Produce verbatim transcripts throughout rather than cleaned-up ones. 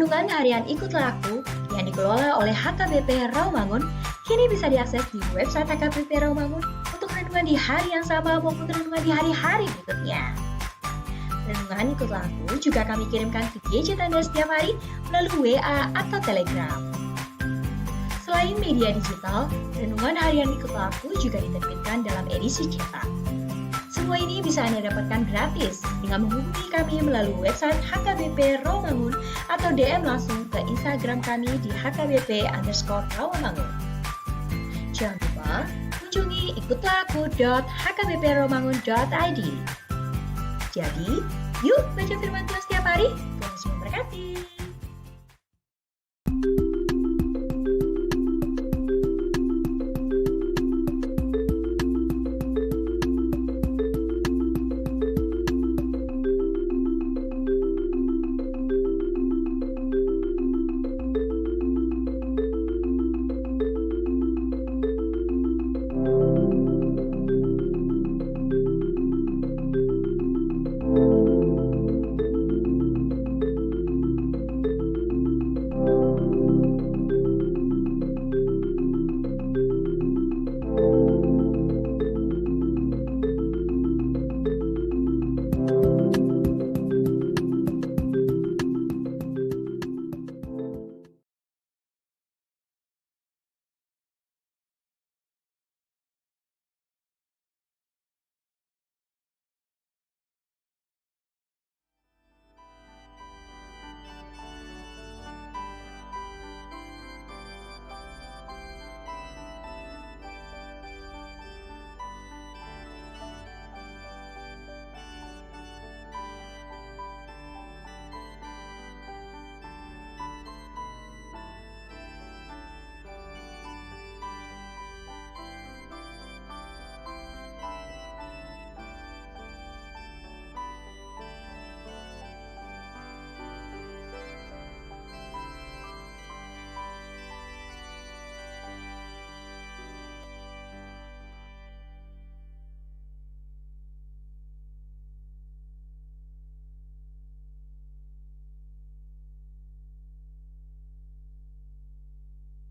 Renungan harian Ikutlah Aku yang dikelola oleh H K B P Rawamangun kini bisa diakses di website H K B P Rawamangun untuk renungan di hari yang sama maupun renungan di hari-hari berikutnya. Renungan Ikutlah Aku juga kami kirimkan ke gadget Anda setiap hari melalui W A atau Telegram. Selain media digital, renungan harian Ikutlah Aku juga diterbitkan dalam edisi cetak. Semua ini bisa Anda dapatkan gratis dengan menghubungi kami melalui website H K B P Rawamangun atau D M langsung ke Instagram kami di H K B P underscore Rawamangun. Jangan lupa kunjungi ikutlah aku dot H K B P rawamangun dot I D. Jadi, yuk baca firman Tuhan setiap hari. Tuhan Yesus memberkati.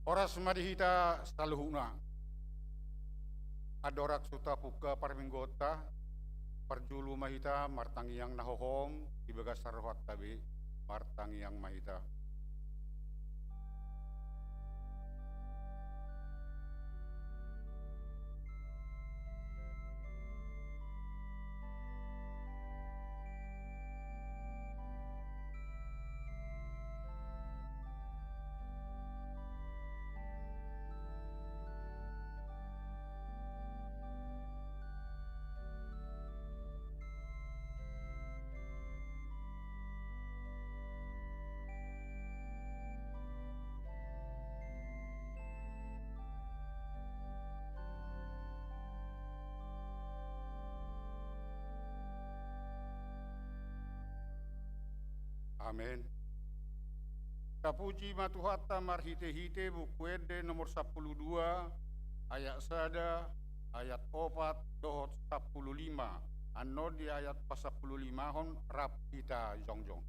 Horas ma di hita saluhutna. Andorang so tapungka parmingguonta, parjolo ma hita martangiang na hohom di bagasan rohanta be, martangiang ma hita. Amen. Tapuji ma Tuhanta marhitehite Buku Ende nomor sampulu dua, ayat sada, ayat opat dohot sampulu lima. Annon di ayat pasampulu limahon rap hita jongjong.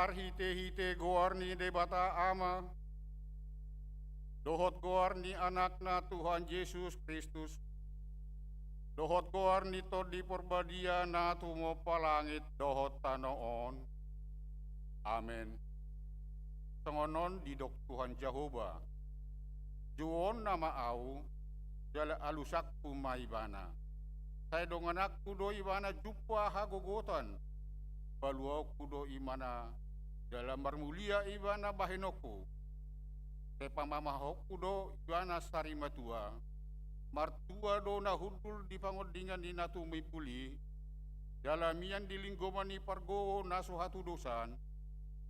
Marhite-hite goar ni Debata Ama, dohot goar ni Anakna Tuhan Jesus Kristus, dohot goar ni Tondi Parbadia na tumompa langit dohot tano on. Amen. Songon on didok Tuhan Jahowa: Jouonna ma Ahu, jala alusangku ma ibana. Sai donganangku do ibana jumpa hagogotan, paluaonku do ibana, jala marmulia ibana bahenonku. Sai pamamahonku do ibana sarimatua. Martua do na hundul di pangondingan ni na tumimbul i, jala mian di linggoman ni pargogo na so hatudosan,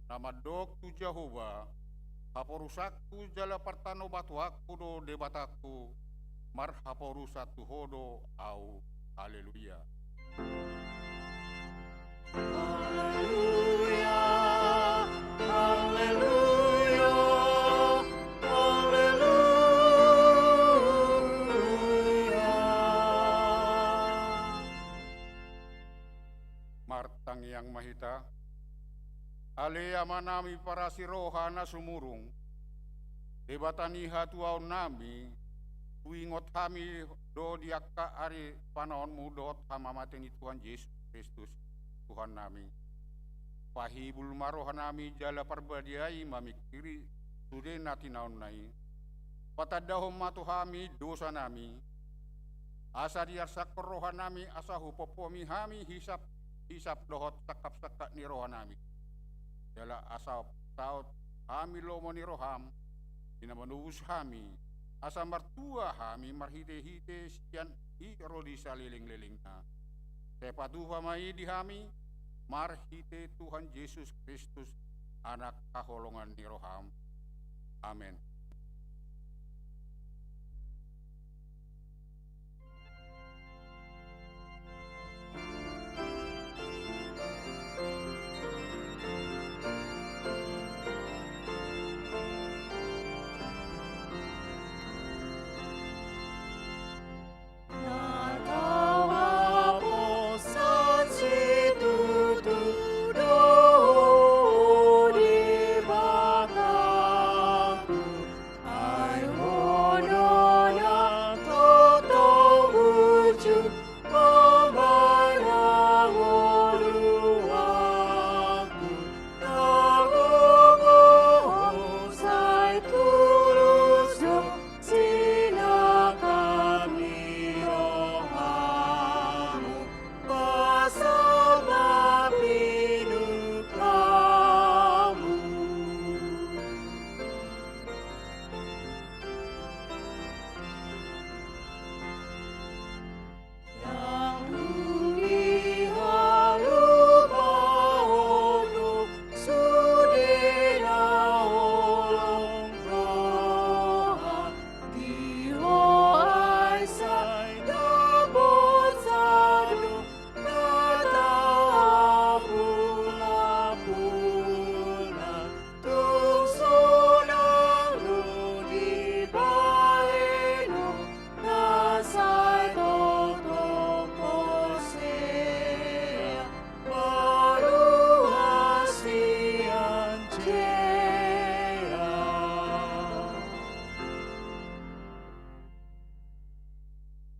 na mandok tu Jahowa: Haporusangku jala partanobatuanku do Debatangku, marhaporusan tu Ho do Ahu. Haleluya. Haleluya, haleluya, haleluya. Martangiang ma hita. Ale Amanami parasi roha na sumurung, Debata ni hatuaonnami, huingot hami do di angka ari panaonmu dohot hamamate ni Tuhan Jesus Kristus, Tuhannami. Pahibul ma rohanami jala parbadiai mamingkiri sude na tinaonna i. Patandahon ma tu hami dosanami, asa diarsakkon rohanami, asa hupompomi hami hisap-hisap dohot sangkap-sangkap ni rohanami. Jala asa saut hami lomo ni roham, di na manobus hami, asa martua hami marhite-hite sian i ro di saleleng-lelengna. Sai patupa ma i di hami, marhite Tuhan Jesus Kristus, Anak haholongan ni roham. Amen.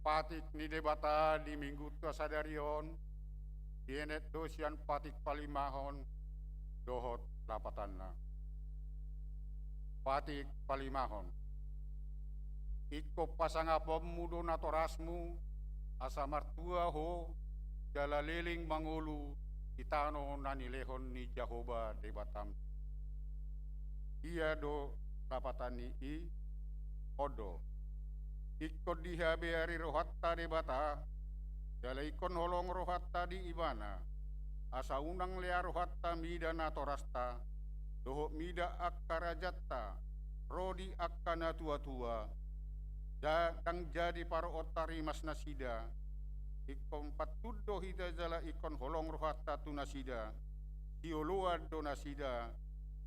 Patik ni Debata di Minggunta sadari on, dienet do sian patik palimahon dohot lapatanna. Patik palimahon. Ingkon pasangaponmu do natorasmu, asa martua ho, jala leleng mangolu di tano na nilehon ni Jahowa Debatam. Ia do lapatan ni i, on do: Ingkon dihabeari rohanta Debata, jala ingkon holong rohanta di Ibana, asa unang lea rohanta mida natorasta, dohot mida angka rajanta, ro di angka natuatua, ja-, ndang jadi paroonta rimas nasida. Ingkon pantun do hita jala ingkon holong rohanta tu nasida, sioloan do nasida,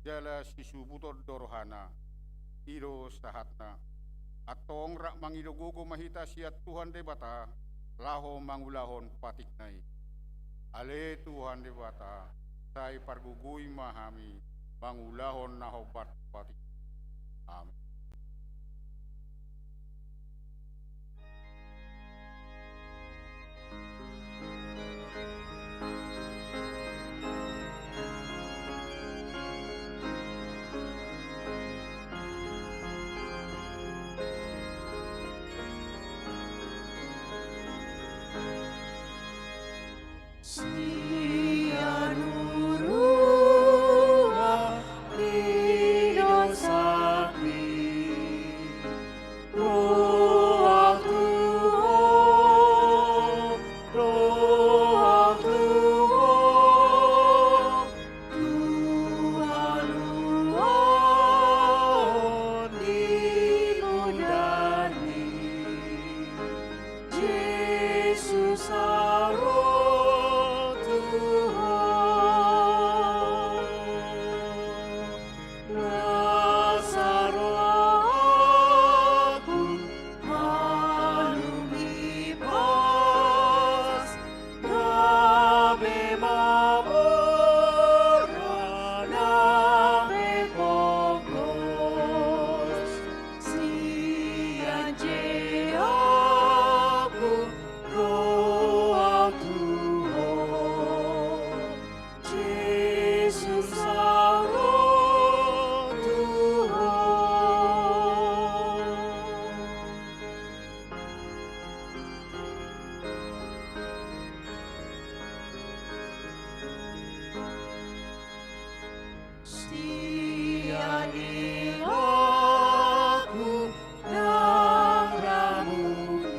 jala sisubuton do rohana. I do sahatna. Antong rap mangido gogo ma hita sian Tuhan Debata, laho mangulahon patikna i. Ale Tuhan Debata, sai pargogoi ma hami mangulahon na hombar tu hatimu. Amen. Sian huruan ni dosangki, ro ahu tu Ho, ro ahu tu Ho, tu haluaon ni bondarmi. Jesus, ahu ro tu Ho. Las rohangku, malum hipas, gabe mamora nang pe pogos. Sian je ahu ro ahu tu Ho, Jesus, ahu ro tu Ho. Sian ingotku ndang ramun i,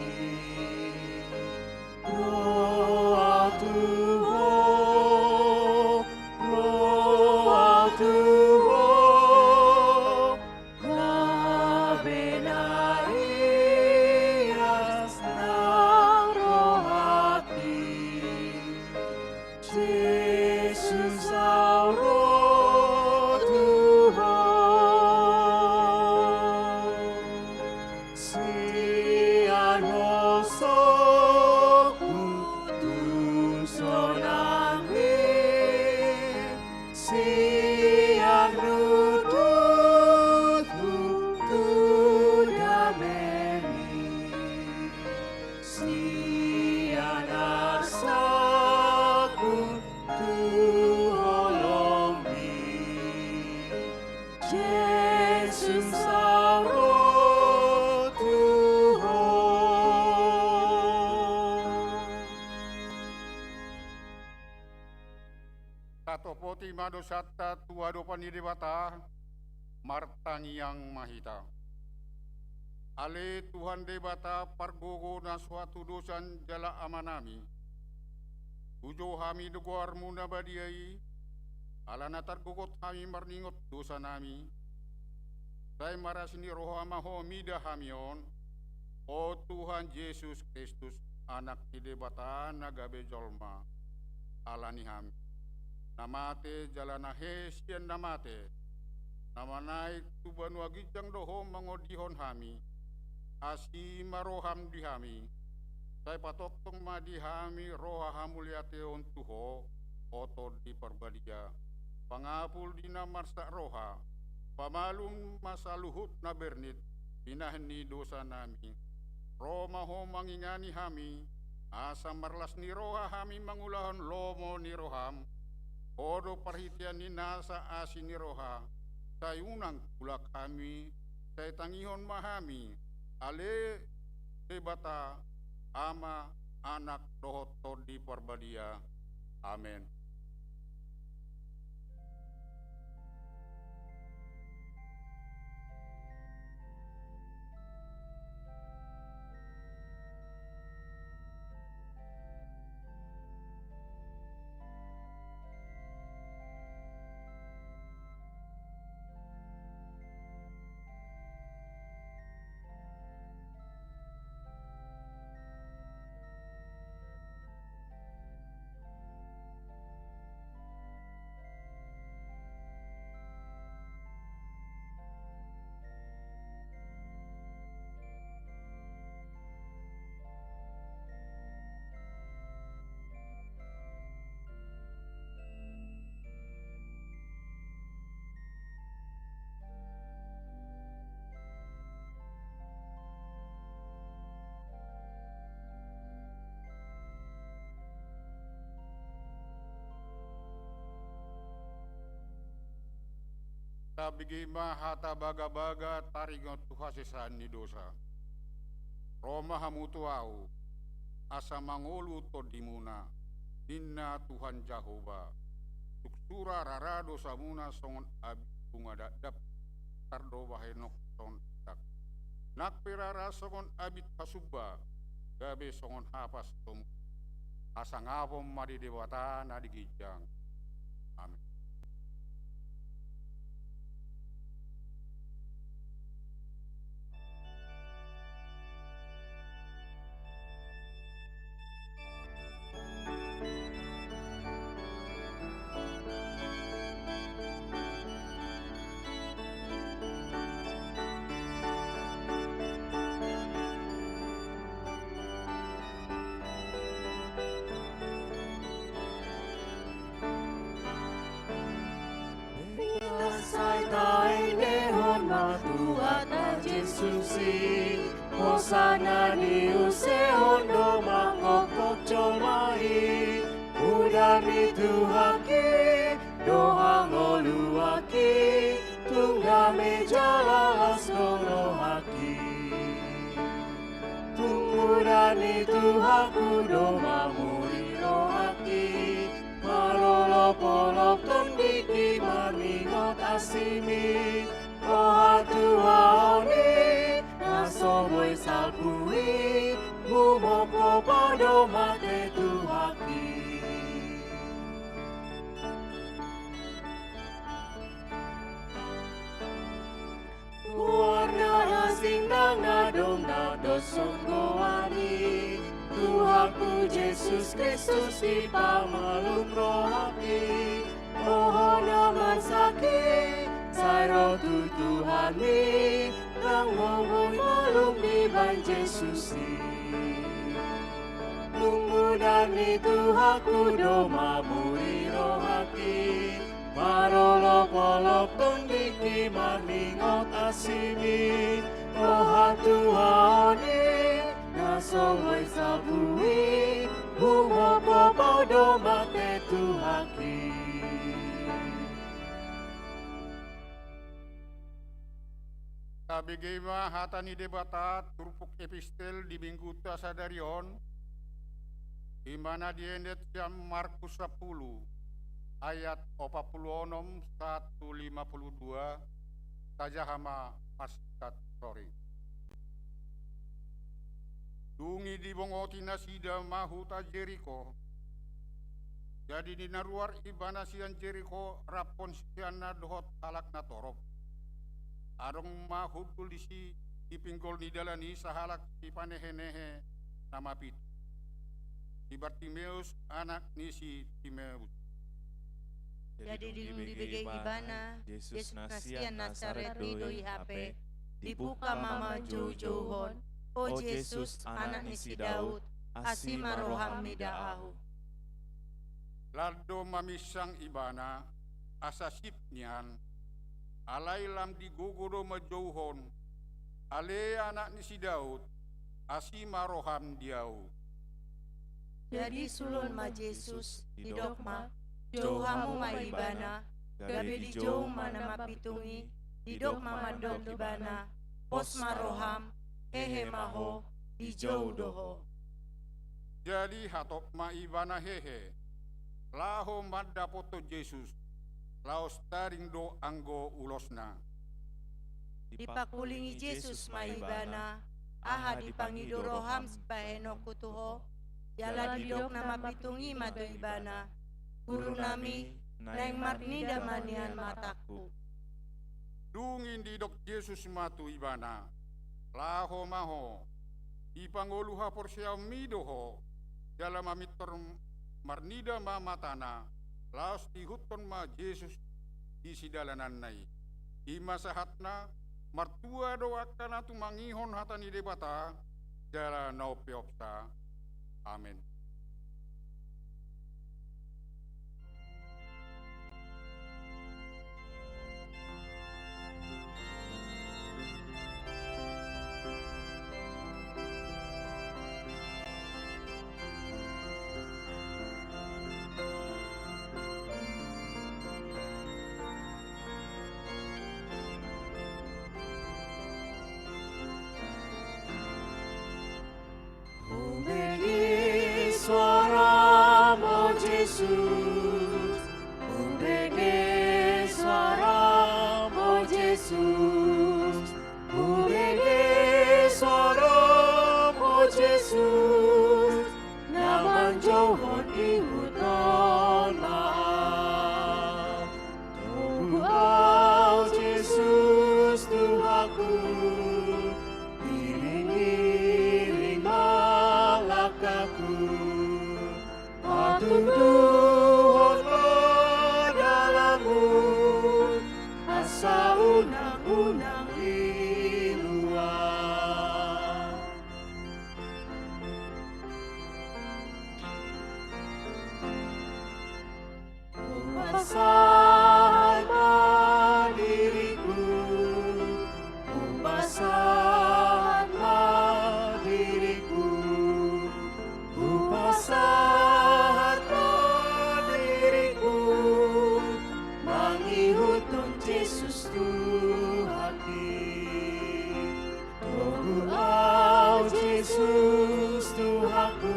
ro ahu tu Ho, ro ahu tu Ho, gabe na ias nang rohangki. Jesus, ahu ro tu Ho. Sian hosongku tu sonangmi, sian rututhu tu damemi. Sian arsakku tu holongmi, Jesus, ahu ro tu Ho. Tatopoti ma dosanta tu adopan ni Debata, martangiang ma hita. Ale Tuhan Debata pargogo na so hatudosan jala Amanami, pujo hami do goarmu na badia i, ala na targogot hami marningot dosanami, sai marasi ni roha ma Ho mida hami on, O Tuhan Jesus Kristus, Anak ni Debata na gabe jolma, ala ni hami, na mate jala na hehe sian na mate, na manaek tu banua ginjang do Ho mangondihon hami. Asi ma roham di hami, sai patongtong ma di hami roha hamuliateon tu Ho, O Tondi Parbadia, pangapul di na marsak roha, pamalum ma saluhut na bernit binahen ni dosanami. Ro ma Ho mangingani hami, asa marlas ni roha hami mangulahon lomo ni roham. Ho do parhitean ni nasa asi ni roha, sai unang tulak hami, sai tangihon ma hami, ale Debata, Ama, Anak dohot Tondi Parbadia. Amen. Tabege ma hata bagabaga taringot tu hasesaan ni dosa. Ro ma hamu tu Ahu, asa mangolu tondimuna, ninna Tuhan Jahowa. Tung sura rara dosamuna songon abit bunga dakdak, tar do bahenonku songon indak. Nang pe rara songon abit hasumba, gabe songon hapas do muse. Hasangapon ma di Debata na di ginjang. Amen. Sai taendehon ma tu hata Jesus i, hosana niusehon do manggokhok jolma i. Mudan ni Tuhanki do hangoluanki, tung dame jala las do rohangki. Tung mudan ni Tuhanku do mamuri rohangki, marolopolop tondingki marningot asimi. Roha tuaon i na so boi salpu i, humongkop ahu do mate Tuhanki. Goarna na asing ndang adong na doshon goar i. Tuhanku Jesus Kristus, dipamalum rohangki. Ho na marsangkap, sai ro tu Tuhanmi, ndang boi malum dibaen Jesus i. Tung mudan ni Tuhanku do mamuri rohangki, marolopolop tondingki marningot asimi. Roha tuaon i na so boi salpu i, humongkop ahu do mate Tuhanki. Tabege ma hata ni Debata turpuk epistel di Minggunta sadari on, i ma na dienet sian Markus sampulu, ayat opat pulu onom sahat tu lima pulu dua, tajaha ma parsingkat roring. Dung i dibongoti nasida ma huta Jeriko. Jadi di na ruar ibana sian Jeriko rap siseanna dohot halak na torop. Adong ma hundul disi di pinggol ni dalan i sahalak sipanehenehe na mapitung, si Bartimeus, anak ni si Timeus. Jadi dung dibege ibana Jesus na sian Nasaret do i hape, dibuka ma manjoujouhon: O Jesus, anak ni si Daud, asi ma roham mida ahu. Lan do maminsang ibana, asa sip nian, alai lam digogo do manjouhon: Ale anak ni si Daud, asi ma roham di ahu. Jadi sulon ma Jesus, didok ma: Jou hamu ma ibana. Gabe dijou ma na mapitung i, didok ma mandok ibana: Pos ma roham, hehe ma ho, dijou do ho. Jadi hatop ma ibana hehe, laho mandapothon Jesus, laos tading do anggo ulosna. Dipangkulingi Jesus ma ibana: Aha dipangido roham sibahenonku tu ho? Jala didok na mapitung i ma tu ibana: Gurunami, naeng marnida ma nian matangku. Dung i didok Jesus ma tu ibana: Laho ma ho, dipangolu haporseaonmi do ho. Jala mamintor marnida ma matana, laos diihuthon ma Jesus di sidalananna i. I ma sahatna. Martua do angka na tumangihon hata ni Debata jala na umpeopsa. Amen. Suaram, o Jesus, hubege suaram, o Jesus, hubege suaram, o Jesus, na manjouhon ihuthon ma au. Togu au, Jesus, Tuhanku, iring-iring ma langkahku. Patuduhon ma dalanmu, asa unang-unang lilu au. Hupasahat ma diringku, hupasahat ma diringku, hupasahat ma diringku, mangihuthon Jesus Tuhanki. Togu au, Jesus, Tuhanku,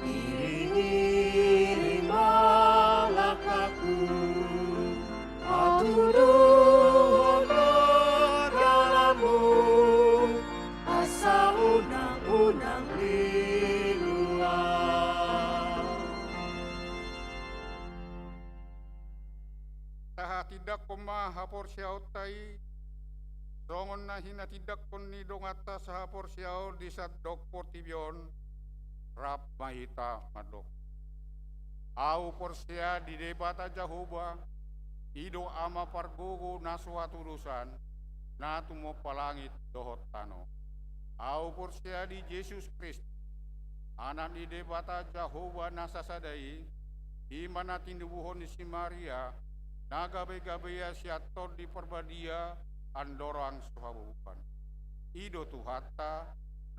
iring-iring ma langkahku. Patuduhon ma dalanmu, asa unang-unang lilu au. Tahatindangkon ma haporseaonta i, songon na hinatindangkon ni donganta sahaporseaon di sandok portibi on. Rap ma hita mandok. Au porsea di Debata Jahowa, i do Ama pargogo na so hatudosan, na tumompa langit dohot tano. Au porsea di Jesus Kristus, Anak ni Debata Jahowa na sasada i, i ma na tinubuhon ni si Maria, na gabe-gabe ia sian Tondi Parbadia andorang so habubuhan. I do Tuhanta,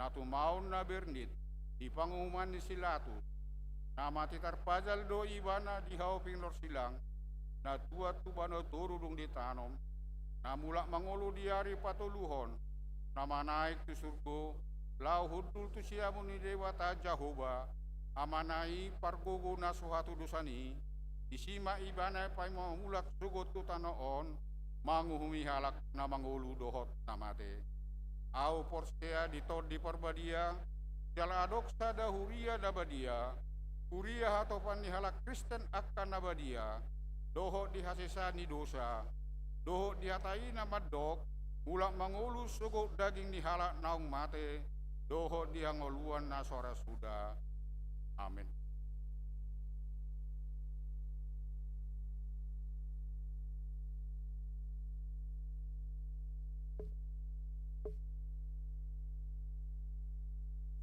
na tumaon na bernit di panguhuman ni si Pilatus, na mate tarpajal do ibana di hauping lorsilang, na tuat tu banua toru dung ditanom, na mulak mangolu di ari patoluhon, na manaek tu surgo, laho hundul tu siamun ni Debata Jahowa, Amana i pargogo na so hatudosan i, disi ma ibana paima mulak sogot tu tano on, manguhumi halak na mangolu dohot na mate. Au porsea di Tondi Parbadia, jala adong sada huria na badia, huria hatopan ni halak Kristen angka na badia, dohot di hasesaan ni dosa, dohot di hata i na mandok, mulak mangolu sogot daging ni halak naung mate, dohot di hangoluan na so ra suda. Amen.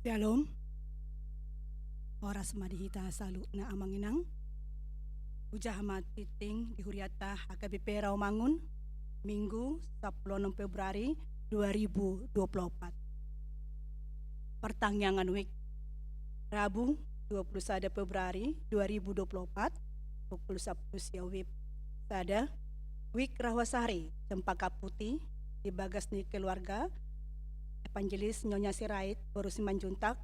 Syalom. Horas ma di hita saluhutna amang inang. Hujaha ma tingting di hurianta H K B P Rawamangun, Minggu, sampulu onom Februari dua ribu dua puluh empat. Partangiangan wijk, Rabu, dua puluh sada Februari dua ribu dua puluh empat, pukul sampulu sia wib. Sada, wijk rahwasari, Cempaka Putih, di bagas ni keluarga Evangelis Nyonya Sirait, boru Simanjuntak,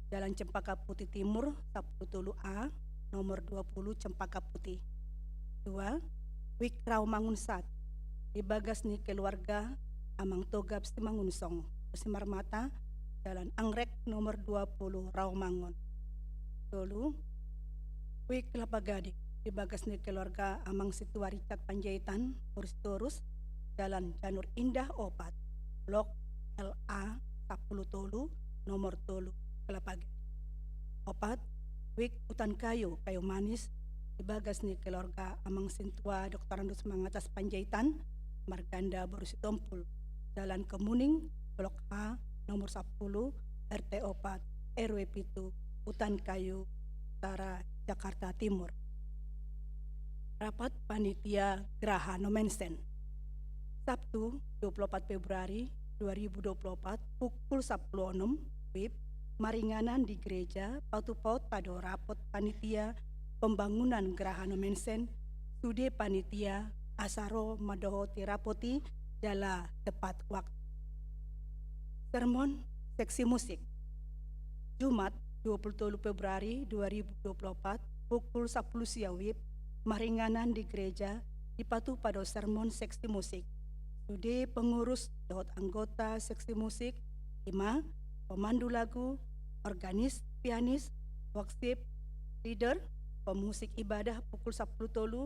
Jalan Cempaka Putih Timur, sampulu tolu A, nomor dua puluh Cempaka Putih. Dua, wijk Rawamangun satu, di bagas ni keluarga Amang Togab Simangunsong, Simarmata, Jalan Anggrek nomor dua puluh Rawamangun. Tolu, wijk Kelapa Gading, di bagas ni keluarga Amang Situa Richard Panjaitan, boru Sitorus, Jalan Janur Indah opat, blok L A sampulu tolu, nomor tolu, Kelapa Gading. Opat, wijk Hutan Kayu, Kayu Manis, di bagas ni keluarga Amang Sintua Doktorandus Mangatas Panjaitan, marganda boru Sitompul, Jalan Kemuning, blok H, nomor sampulu, R T opat, R W pitu, Hutan Kayu Utara, Jakarta Timur. Rapat Panitia Graha Nommensen. Sabtu, dua puluh opat Februari dua ribu dua puluh opat, pukul sampulu onom wib, maringanan di gereja, patupaonta do rapot panitia pembangunan Graha Nommensen, sude panitia asa ro mandohoti rapot i jala tepat waktu. Sermon, seksi musik. Jumat, dua puluh tolu Februari dua ribu dua puluh empat, pukul sapuluh sia WIB, maringanan di gereja, dipatupa do sermon seksi musik. Sude pengurus dohot anggota seksi musik, ima, pemandu lagu, organis, pianis, worship leader, pemusik ibadah pukul sapuluh tolu,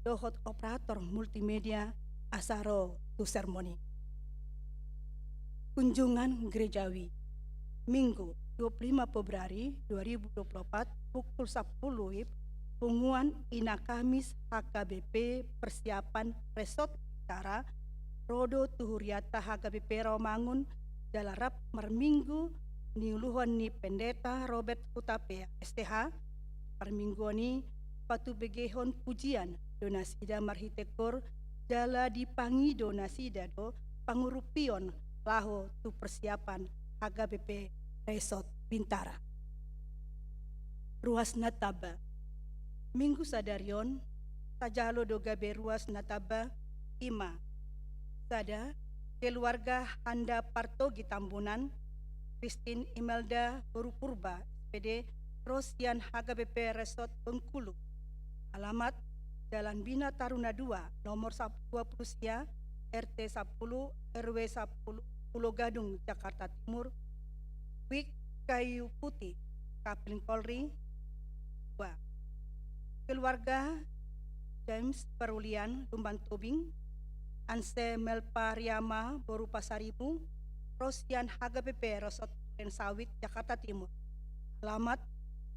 dohot operator multimedia, asa ro tu sermon i. Kunjungan gerejawi. Minggu, dua puluh lima Februari dua ribu dua puluh empat, pukul sapuluh WIB, punguan Ina Kamis H K B P persiapan Resort Bintara, ro do tu hurianta H K B P Rawamangun, jala rap marminggu niuluhon ni Pendeta Robert Hutapea, S T H, parmingguon i patubegehon pujian do nasida marhite koor, jala dipangido nasida do pangurupion laho tu persiapan H K B P Resort Bintara. Ruas na tamba. Minggu sadari on, tajalo do gabe ruas na tamba, ima, sada, keluarga Handa Partogi Tambunan, Christine Imelda boru Purba, S P D, ro sian H K B P Resort Bengkulu. Alamat, Jalan Bina Taruna dua, nomor sap-, dua puluh sia, R T sapuluh, R W sapuluh, Pulo Gadung, Jakarta Timur. WIK Kayu Putih, Kapling Polri. Dua. Keluarga James Parulian Lumban Tobing, Anse Melpa Riama boru Pasaribu, ro sian H K B P Resort Duren Sawit, Jakarta Timur. Alamat,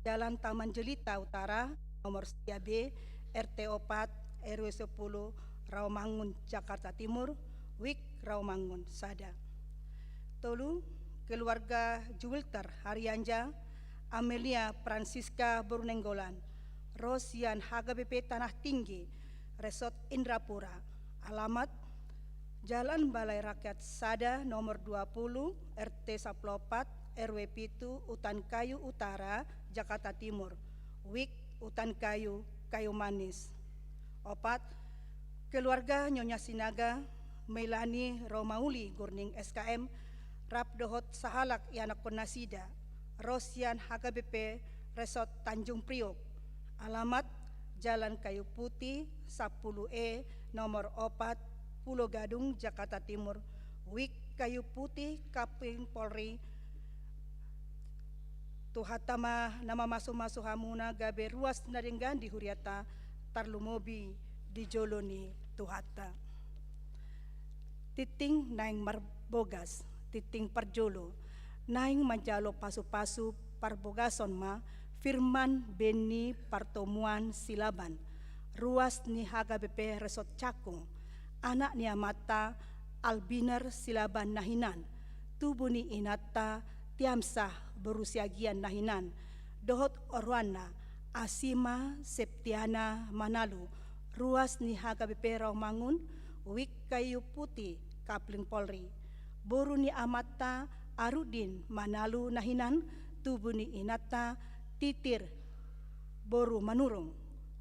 Jalan Taman Jelita Utara, nomor sia B, R T opat, R W sepuluh, Rawamangun, Jakarta Timur. WIK Rawamangun, sada. Tolu, keluarga Juwilter Harianja, Amelia Francisca boru Nainggolan, ro sian H K B P Tanah Tinggi, Resort Indrapura. Alamat, Jalan Balai Rakyat sada, nomor dua puluh, R T sapuluh opat, R W pitu, Utan Kayu Utara, Jakarta Timur. WIK Utan Kayu, Kayu Manis. Opat, keluarga Nyonya Sinaga, Melani Romauli Gurning, S K M, rap dohot sahalak ianakhon nasida, ro sian H K B P Resort Tanjung Priok. Alamat, Jalan Kayu Putih, sapuluh E, nomor opat, Pulo Gadung, Jakarta Timur. WIK Kayu Putih, Kapling Polri. Tuhanta ma na mamasumasu hamuna gabe ruas na denggan di hurianta, tarlumobi di jolo ni Tuhanta. Tingting naeng marbogas, tingting parjolo, naeng manjalo pasupasu parbogason ma Firman Benny Partomuan Silaban, ruas ni H K B P Resort Cakung, anak ni amanta Albiner Silaban na hinan, tubu ni inanta Tiamsah boru Siagian na hinan, dohot oroanna Asima Septiana Manalu, ruas ni H K B P Rawamangun, WIK Kayu Putih, Kapling Polri. Boru ni amanta Arudin Manalu na hinan, tubu ni inanta Titir boru Manurung.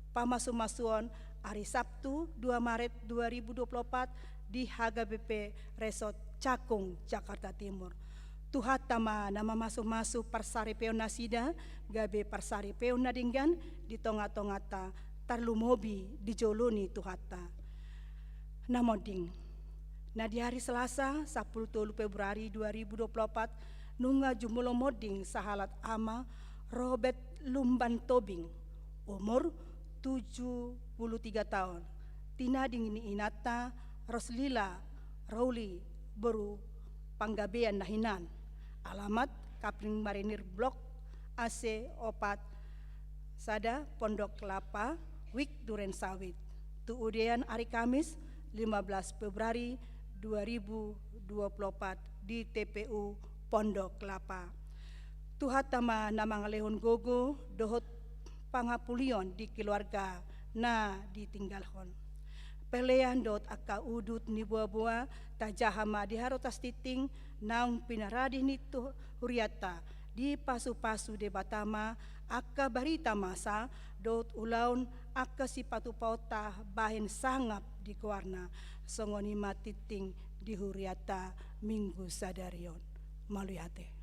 Pamasumasuon ari Sabtu dua Maret dua ribu dua puluh opat di H K B P Resort Cakung, Jakarta Timur. Tuhanta ma na mamasumasu parsaripeon nasida gabe parsaripeon na denggan di tongatonganta, tarlumobi di jolo ni Tuhanta. Na monding. Na di ari Selasa, sapuluh tolu Februari dua ribu dua puluh opat, nunga jumolo monding sahalak ama Robert Lumban Tobing, umur tujuh puluh tiga taon, tinading ni inanta Roslila Rauli boru Panggabean na hinan. Alamat, Kapling Marinir Blok, A C opat, sada, Pondok Lapa, WIK Duren Sawit. Tu udean ari Kamis, lima belas Februari dua ribu dua puluh opat, di T P U Pondok Lapa. Tuhanta ma na mangalehon gogo dohot pangapulion di keluarga na ditinggalhon. Pelean dohot angka udut ni boaboa, tajaha ma di harotas tingting naung pinarade ni tu hurianta, dipasupasu Debata ma angka barita masa dohot ulaon angka sipatupaonta bahen sangap di goarna. Songon i ma tingting di hurianta minggu sadari on. Mauliate.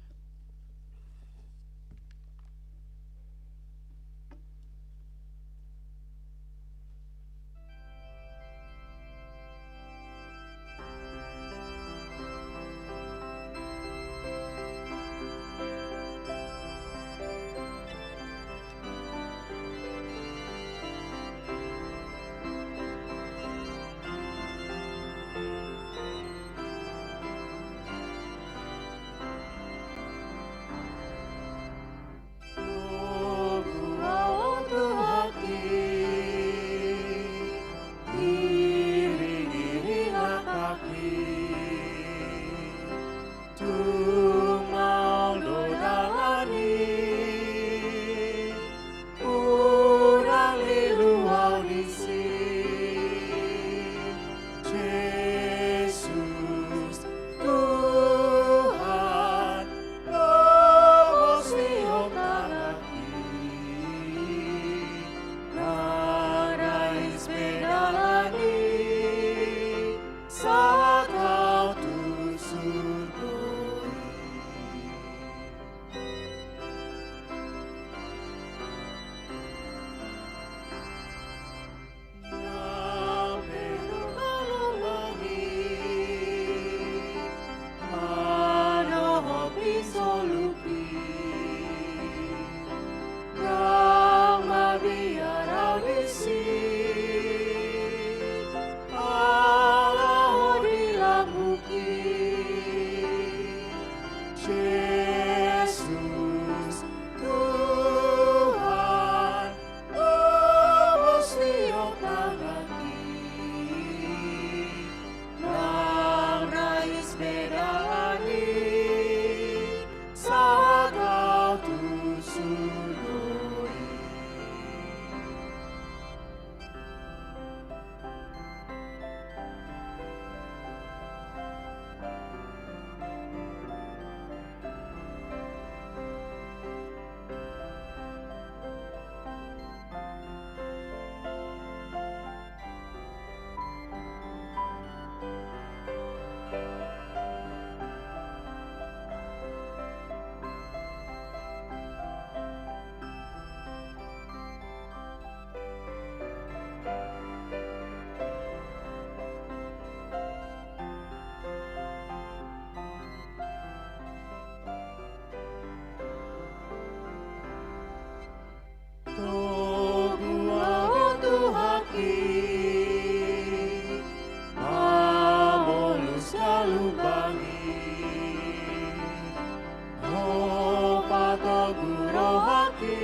Rohaki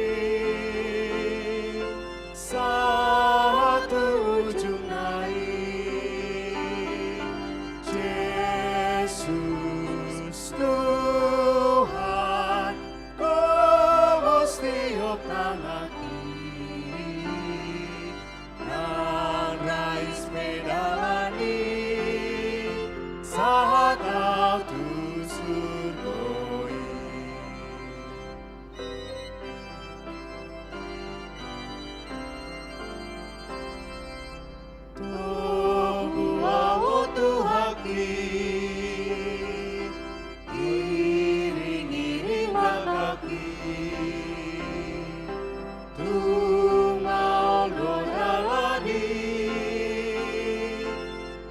sahat tu ujungna i, Jesus Tuhan, kobos tiop tanganki, nang rais pe dalan i, sahat ahu tu surgo i. Togu ahu tu Tuhanki, iring-iring langkangki, tung maol do dalan i,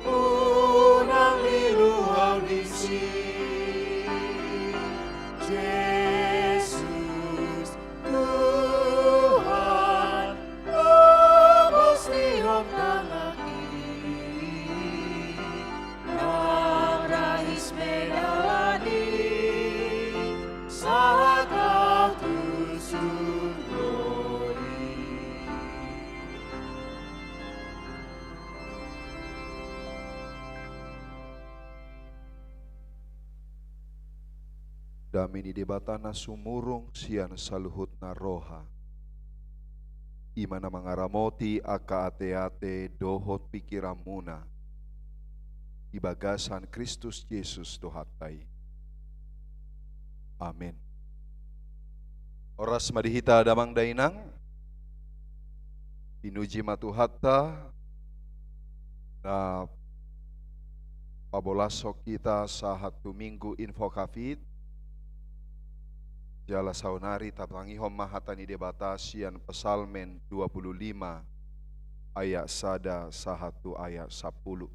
unang lilu ahu disi. Jesus Tuhan, kobos tiop tanganki, nang rais pe dalan i, sahat ahu tu surgo i. Dame ni Debata na sumurung sian saluhutna roha, i ma na mangaramoti angka ateate dohot pingkiranmuna di bagasan Kristus Jesus Tuhanta i. Amen. Horas ma di hita damang dainang. Pinuji ma Tuhanta na pabolashon hita sahat tu Minggu Invocavit. Jala saonari tatangihon ma hata ni Debata sian Psalmen dua puluh lima ayat sada sahat tu ayat sampulu.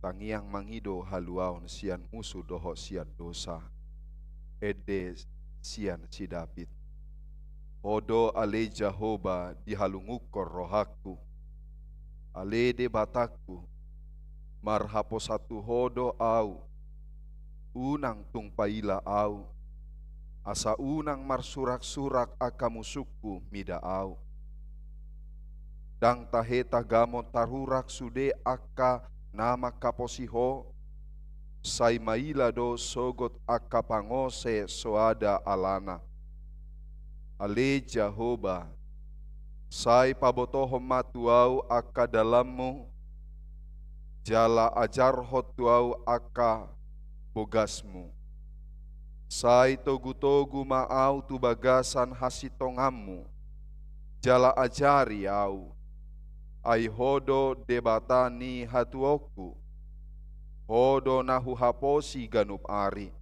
Tangiang mangido haluaon sian musu dohot sian dosa. Ende sian si David. Ho do ale Jahowa dihalungunhon rohangku. Ale Debatangku, marhaposan tu Ho do ahu. Unang tung paila ahu, asa unang marsurak-surak angka musungku mida ahu. Ndang tahe tagamon tarurak sude angka na manghaposi Ho, sai maila do sogot angka pangose soada alana. Ale Jahowa, sai pabotohon ma tu ahu angka dalanmu, jala ajarhon tu ahu angka bogasmu. Sai togu-togu ma ahu tu bagasan hasintonganmu, jala ajari ahu, ai Ho do Debata ni hatuaonku. Ho do na huhaposi ganup ari.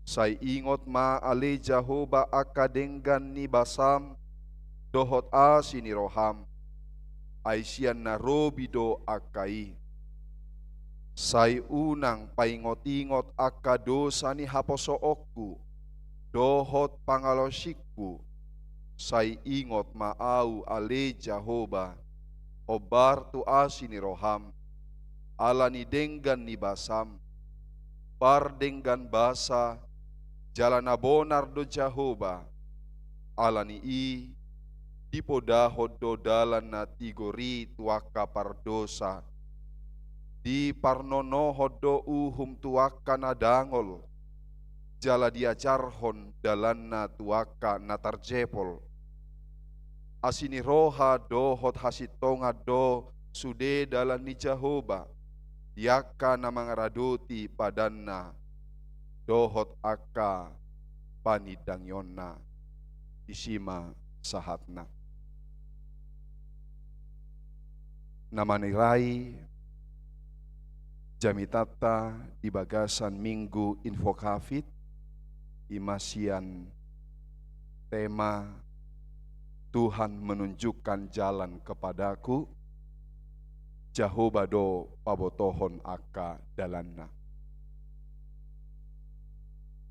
Sai ingot ma ale Jahowa angka denggan ni basam dohot asi ni roham, ai sian na robi do angka i. Sai unang paingot-ingot angka dosa ni haposoonku dohot pangalaosingku. Sai ingot ma ahu ale Jahowa, hombar tu asi ni roham, ala ni denggan ni basam. Pardenggan basa jala na bonar do Jahowa. Ala ni i dipodahon do dalan na tigor i tu angka pardosa. Diparnonohon do uhum tu angka na dangol, jala diajarhon dalanna tu angka na tarjepol. Asi ni roha dohot hasintongan do sude dalan ni Jahowa di angka na mangaradoti padanna dohot angka panindangionna. Disi ma sahatna. Na manirai jamitanta di bagasan Minggu Invocavit, i ma sian tema Tuhan menunjukkan jalan kepadaku, Jahowa do pabotohon angka dalanna.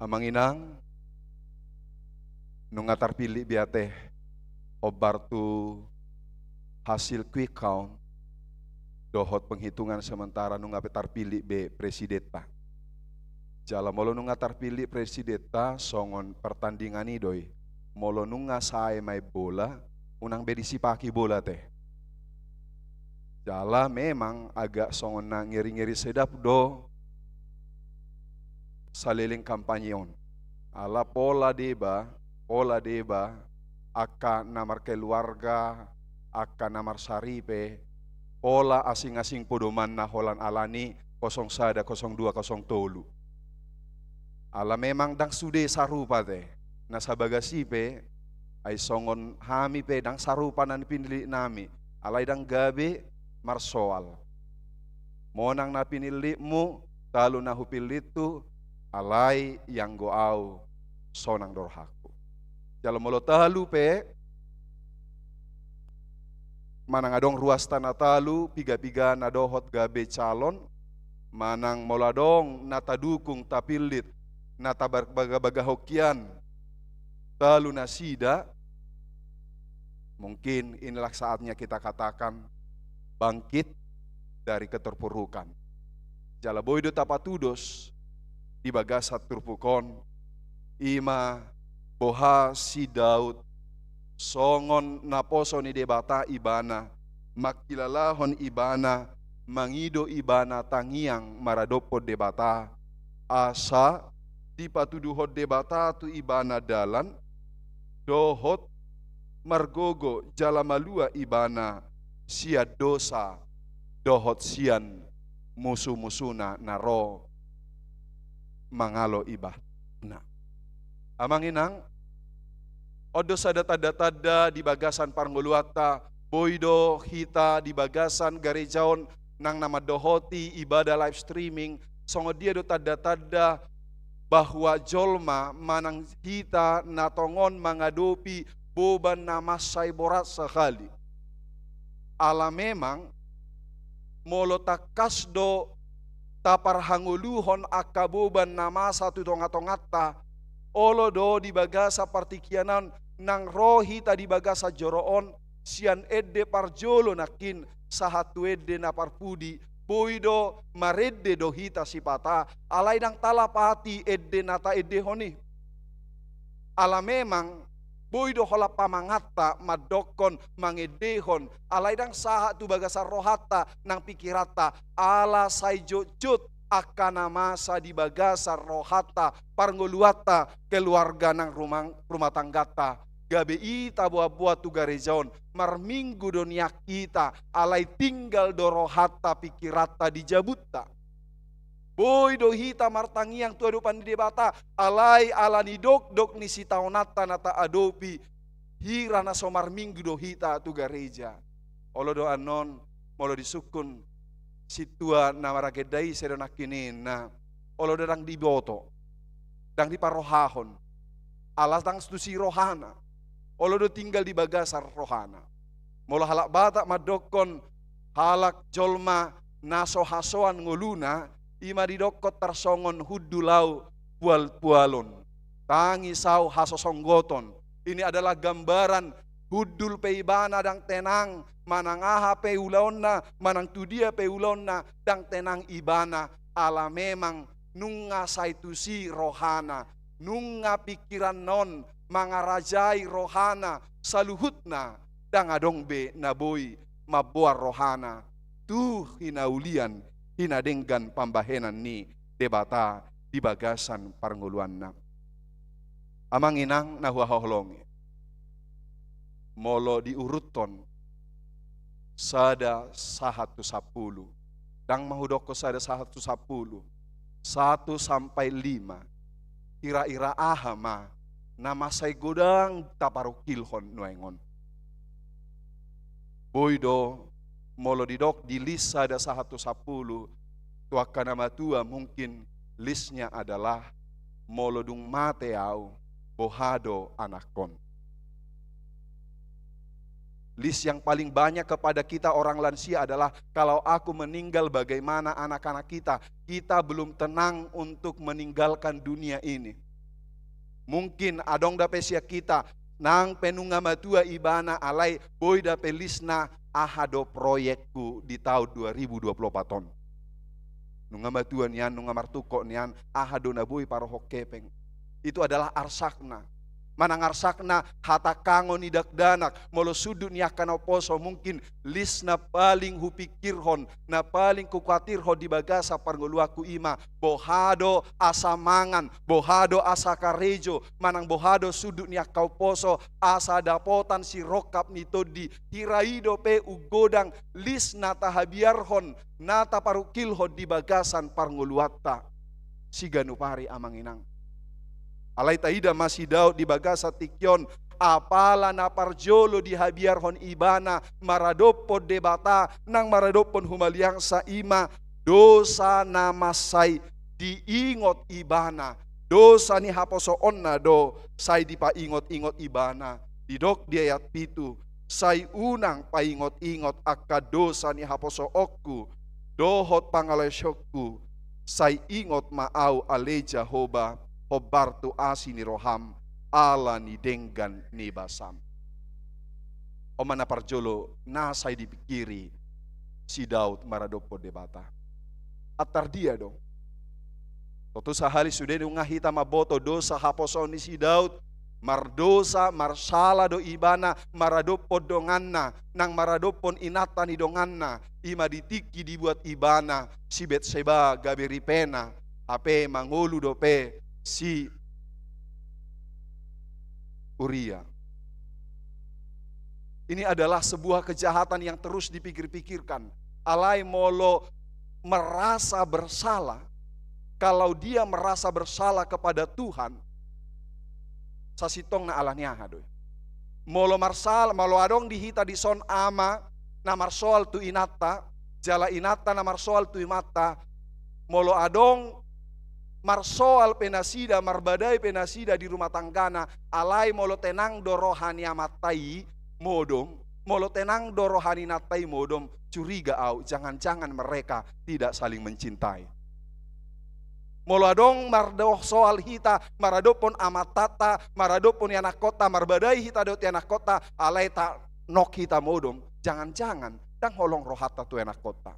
Amang inang, nunga tarpillit be ate hombar tu hasil quick count dohot penghitungan sementara, nunga pe tarpillit be presidenta. Jala molo nunga tarpillit presidenta, songon pertandingan i do i. Molo nunga sae main bola, unang be disipaki bola te. Jala memang agak songon na ngeri-ngeri sedap do saleleng kampanye on. Ala pola deba, pola deba, angka na markeluarga, angka na marsaripe, pola asing-asing podomanna holan alani kosong sada, kosong dua, kosong tolu. Ala memang ndang sude sarupa te. Na sabagas i pe, ai songon hami pe ndang sarupa na pinillit nami. Alai ndang gabe marsoal. Monang na pinillitmu, talu na hupillithu, alai ianggo au sonang do rohangku. Jala molo talu pe, manang adong ruasta na talu, piga-piga na dohot gabe calon, manang molo adong na tadukung, tapillit, na tabaga-bagahon hian, talu nasida, mungkin inilah saatnya kita katakan, bangkit dari keterpurukan. Jala boi do tapatudos di bagasan turpuk on, i ma boha si Daud, songon naposo ni Debata ibana, mangkilalahon ibana, mangido ibana tangiang maradophon Debata, asa dipatuduhon Debata tu ibana dalan, dohot margogo jala malua ibana sian dosa dohot sian musu-musuna na ro mangalo ibana. Amang inang, on do sada tanda-tanda di bagasan parngoluanta, boi do hita di bagasan gareja on nang na mandohoti ibadah live streaming, songon dia do tanda-tanda bahwa jolma manang hita na tongon mangadopi boban na mansai borat sahali. Ala memang, molo tangkas do taparhangoluhon angka boban na masa tu tonga-tonganta, olo do di bagasan partingkian on nang ro hita di bagasan joro on, sian ende parjolo nangkin sahat tu ende na parpudi, boi do marende do hita sipata, alai ndang talapati ende na taendehon i. Ala memang, boi do holan pamanganta mandokkon mangendehon, alai ndang sahat tu bagasan rohanta nang pingkiranta, ala sai jotjot angka na masa di bagasan rohanta, parngoluanta, keluarga nang rumang-, rumah tangganta. Gabe i taboan-boan tu gareja on, marminggu do nian hita, alai tinggal do rohanta pingkiranta di jabunta. Boi do hita martangiang tu adopan ni Debata, alai ala ni dokdok ni sitaonanta na taadopi, hira na so marminggu do hita tu gareja. Olo do annon, molo disungkun sintua na maragenda i, sai do nangkin ninna, olo do ndang diboto, ndang diparrohahon, ala ndang tusi rohana, olo do tinggal di bagasan rohana. Molo halak Batak mandokkon halak jolma na so hasoan ngoluna, i ma didokkon tarsongon hundul au pual-pualon, tangis au hasosonggoton. Ini adalah gambaran hundul pe ibana ndang tenang, manang aha pe ulaonna, manang tu dia pe ulaonna, ndang tenang ibana, ala memang nunga sai tusi rohana, nunga pingkiranna on mangarajai rohana, saluhutna, ndang adong be na boi mamboan rohana tu hinaulian, hinadenggan pambahenan ni Debata di bagasan parngoluanna. Amang inang na huhaholongi, molo diuruthon sada sahat tu sampulu, ndang ma hudokkon sada sahat tu sampulu, satu sampai lima, ira-ira aha ma na mansai godang taparungkilhon nuaeng on? Boi do, molo didok di lis sada sahat tu sampulu, tu angka na matua mungkin lisnya adalah, molo dung mate au, boha do anakkon? Lis yang paling banyak kepada kita orang lansia adalah, kalau aku meninggal, bagaimana anak-anak kita? Kita belum tenang untuk meninggalkan dunia ini. Mungkin adong dope sian hita, nang pe nunga matua ibana, alai boi dope lisna, aha do proyekku di taon dua ribu dua puluh empat on. Nunga matua nian, nunga martungkot nian, aha do na boi parohon hepeng? Itu adalah arsakna. Manang arsakna, hatangkangon ni dakdanak, molo sundut ni angka na huposo, mungkin lis na paling hupingkirhon, na paling hukuatirhon di bagasan parngoluanku i ma, boha do asa mangan, boha do asa karejo, manang boha do sundut ni angka huposo, asa dapotan sirongkap ni tondi, hira i dope umgodang lis na tahabiarhon, na taparungkilhon di bagasan parngoluanta. Siganup ari, amang inang. Alai taida ma si Daud di bagasan tingki on, apala na parjolo dihabiarhon ibana maradophon Debata, nang maradophon humaliangsa, i ma dosa na mansai diingot ibana, dosa ni haposoonna do sai dipaingot-ingot ibana. Didok di ayat pitu, sai unang paingot-ingot angka dosa ni haposoonku dohot pangalaosionku, sai ingot ma ahu ale Jahowa, hombar tu asi ni roham, ala ni denggan ni basam. On ma na parjolo na sai dipingkiri si Daud maradophon Debata. Antar dia do? Tontu sahali sude nunga hita mamboto dosa haposoon ni si Daud, mardosa, marsala do ibana maradophon donganna, nang maradophon inanta ni donganna, i ma di tingki dibuat ibana si Betseba gabe ripena, hape mangolu dope si Uria. Ini adalah sebuah kejahatan yang terus dipikir-pikirkan. Alai molo merasa bersalah, kalau dia merasa bersalah kepada Tuhan, sasintongna ala ni aha do i? Molo marsal-, molo adong di hita dison ama na marsoal tu inanta, jala inanta na marsoal tu amanta, molo adong marsoal pe nasida, marbadai pe nasida di rumah tanggana, alai molo tenang do roha ni amanta i, modom, molo tenang do roha ni inanta i, modom, curiga au, jangan-jangan mereka tidak saling mencintai. Molo adong marsoal hita maradophon amantanta, maradophon ianakkonta, marbadai hita dohot ianakkonta, alai tanok hita modom, jangan-jangan ndang holong rohanta tu ianakkonta.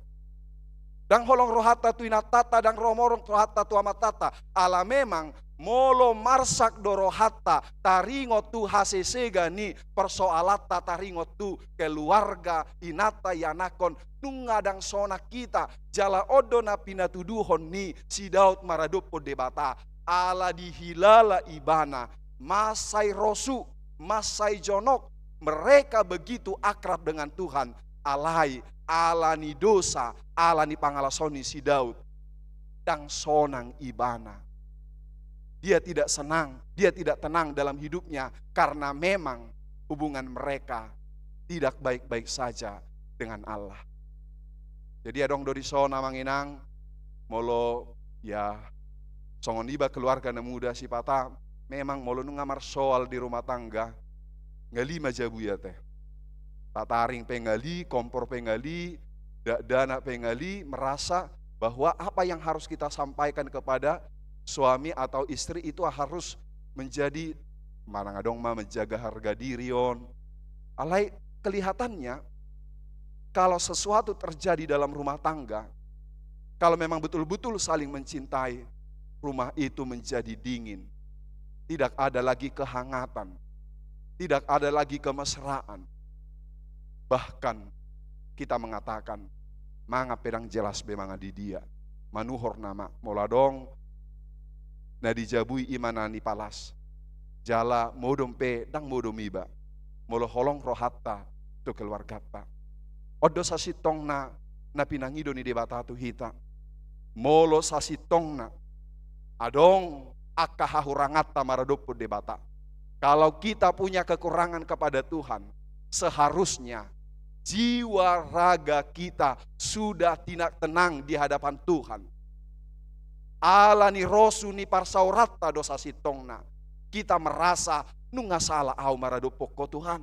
Ndang holong rohanta tu inantanta, ndang holong rohanta tu amantanta. Ala memang molo marsak do rohanta taringot tu hasesega ni persoalanta, taringot tu keluarga, inanta, ianakkon, nunga ndang sonang hita. Jala on do na pinatuduhon ni si Daud maradophon Debata, ala dihilala ibana mansai rosu, mansai jonok, mereka begitu akrab dengan Tuhan, alai ala ni dosa, ala ni pangalaosion ni si Daud, ndang sonang ibana. Dia tidak senang, dia tidak tenang dalam hidupnya karena memang hubungan mereka tidak baik-baik saja dengan Allah. Jadi adong do dison, amang inang, molo, ya, songon iba keluarga na muda sipata, memang molo nunga marsoal di rumah tangga, ngali ma jabu i ate. Tataring pe ngali, kompor pe ngali, dakdanak pe ngali, merasa bahwa apa yang harus kita sampaikan kepada suami atau istri itu harus menjadi, manang adong ma, menjaga harga diri on. Alai kelihatannya, kalau sesuatu terjadi dalam rumah tangga, kalau memang betul-betul saling mencintai, rumah itu menjadi dingin. Tidak ada lagi kehangatan. Tidak ada lagi kemesraan. Bahkan kita mengatakan, mangap pe ndang jelas be mangan di dia. Manuhor nama, molo adong na dijabui, i ma na nipalas. Jala modom pe ndang modom iba molo holong rohanta tu keluarganta. On do sasintongna na pinangido ni Debata tu hita. Molo sasintongna adong angka hahuranganta maradophon Debata, kalau kita punya kekurangan kepada Tuhan, seharusnya jiwa raga kita sudah tidak tenang di hadapan Tuhan. Ala ni rosu ni parsaoranta do sasintongna. Kita merasa, nunga sala au maradophon Ho, Tuhan.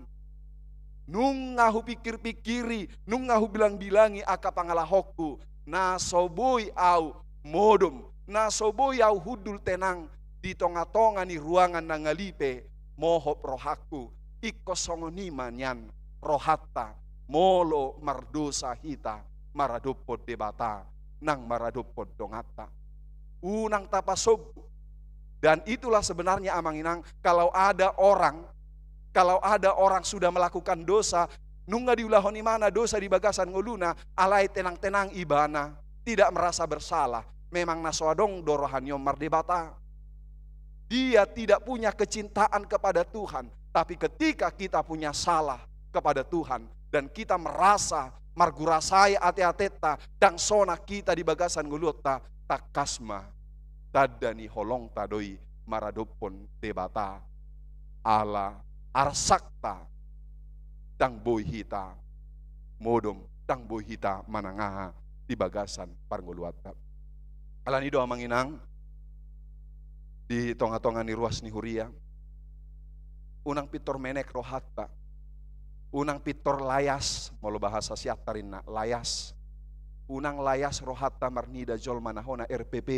Nunga hupingkir-pingkiri, nunga hubilang-bilangi angka pangalahoku, na so boi au modom, na so boi au hundul tenang di tonga-tonga ni ruangan na ngali pe mohop rohangku. Ingkon songon i ma nian rohanta molo mardosa hita maradophon Debata. nang maradophon donganta. Unang tapasombu. Dan itulah sebenarnya, Amang Inang, kalau ada orang, kalau ada orang sudah melakukan dosa, nunga diulahon ibana dosa di bagasan ngoluna, alai tenang-tenang ibana, tidak merasa bersalah, memang na so adong do rohana on mardebata. Dia tidak punya kecintaan kepada Tuhan. Tapi ketika kita punya salah kepada Tuhan dan kita merasa margurasai ate-atenta, ndang sonang hita di bagasan ngolunta, tangkas ma tanda ni holongta do i maradophon Debata. Ala arsakta ndang boi hita modom, ndang boi hita manang aha di bagasan parngoluanta. Alani do, Amang Inang, di tonga-tonga ni ruas ni huria, unang pintor menek rohanta, unang pintor layas, molo bahasa Siantar ninna, layas. Unang layas rohanta marnida jolma na hona R P P.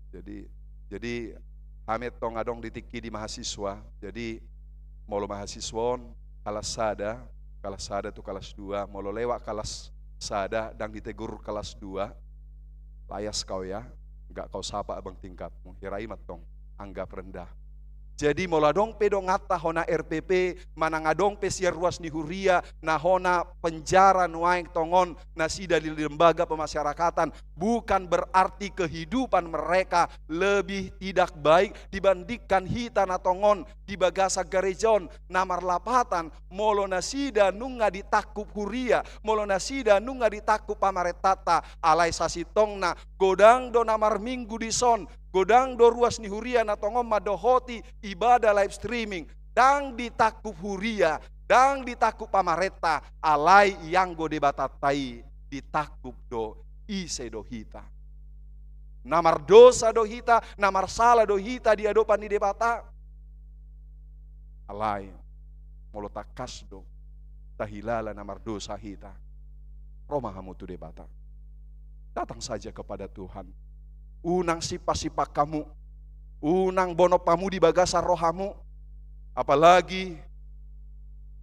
Jadi, jadi hami tong adong di tingki di mahasiswa. Jadi molo mahasiswa on kalas sada, kalas sada tu kalas dua, molo lewat kalas sada ndang ditegur kalas dua, layas kau ya, nggak kau sapa abang tingkatmu. Hira i ma tong, anggap rendah. Jadi molo adong pe donganta hona R P P, manang adong pe sian ruas ni huria na hona penjara nuaeng tongon nasida di lembaga pemasyarakatan, bukan berarti kehidupan mereka lebih tidak baik dibandingkan hita na tongon di bagasan gareja on. Na marlapatan, molo nasida nunga ditangkup huria, molo nasida nunga ditangkup pamarentanta, alai sasintongna godang do na marminggu dison, godang do ruas ni huria na tongon mandohoti ibadah live streaming, ndang ditangkup huria, ndang ditangkup pamarenta, alai ianggo Debatanta i ditangkup do, ise do hita. Na mardosa do hita, na marsala do hita di adopan ni Debata. Alai molo tangkas do tahilala na mardosa hita, ro ma hamu tu Debata. Datang saja kepada Tuhan. Unang simpan-simpan hamu, unang bonom hamu di bagasan rohamu, apalagi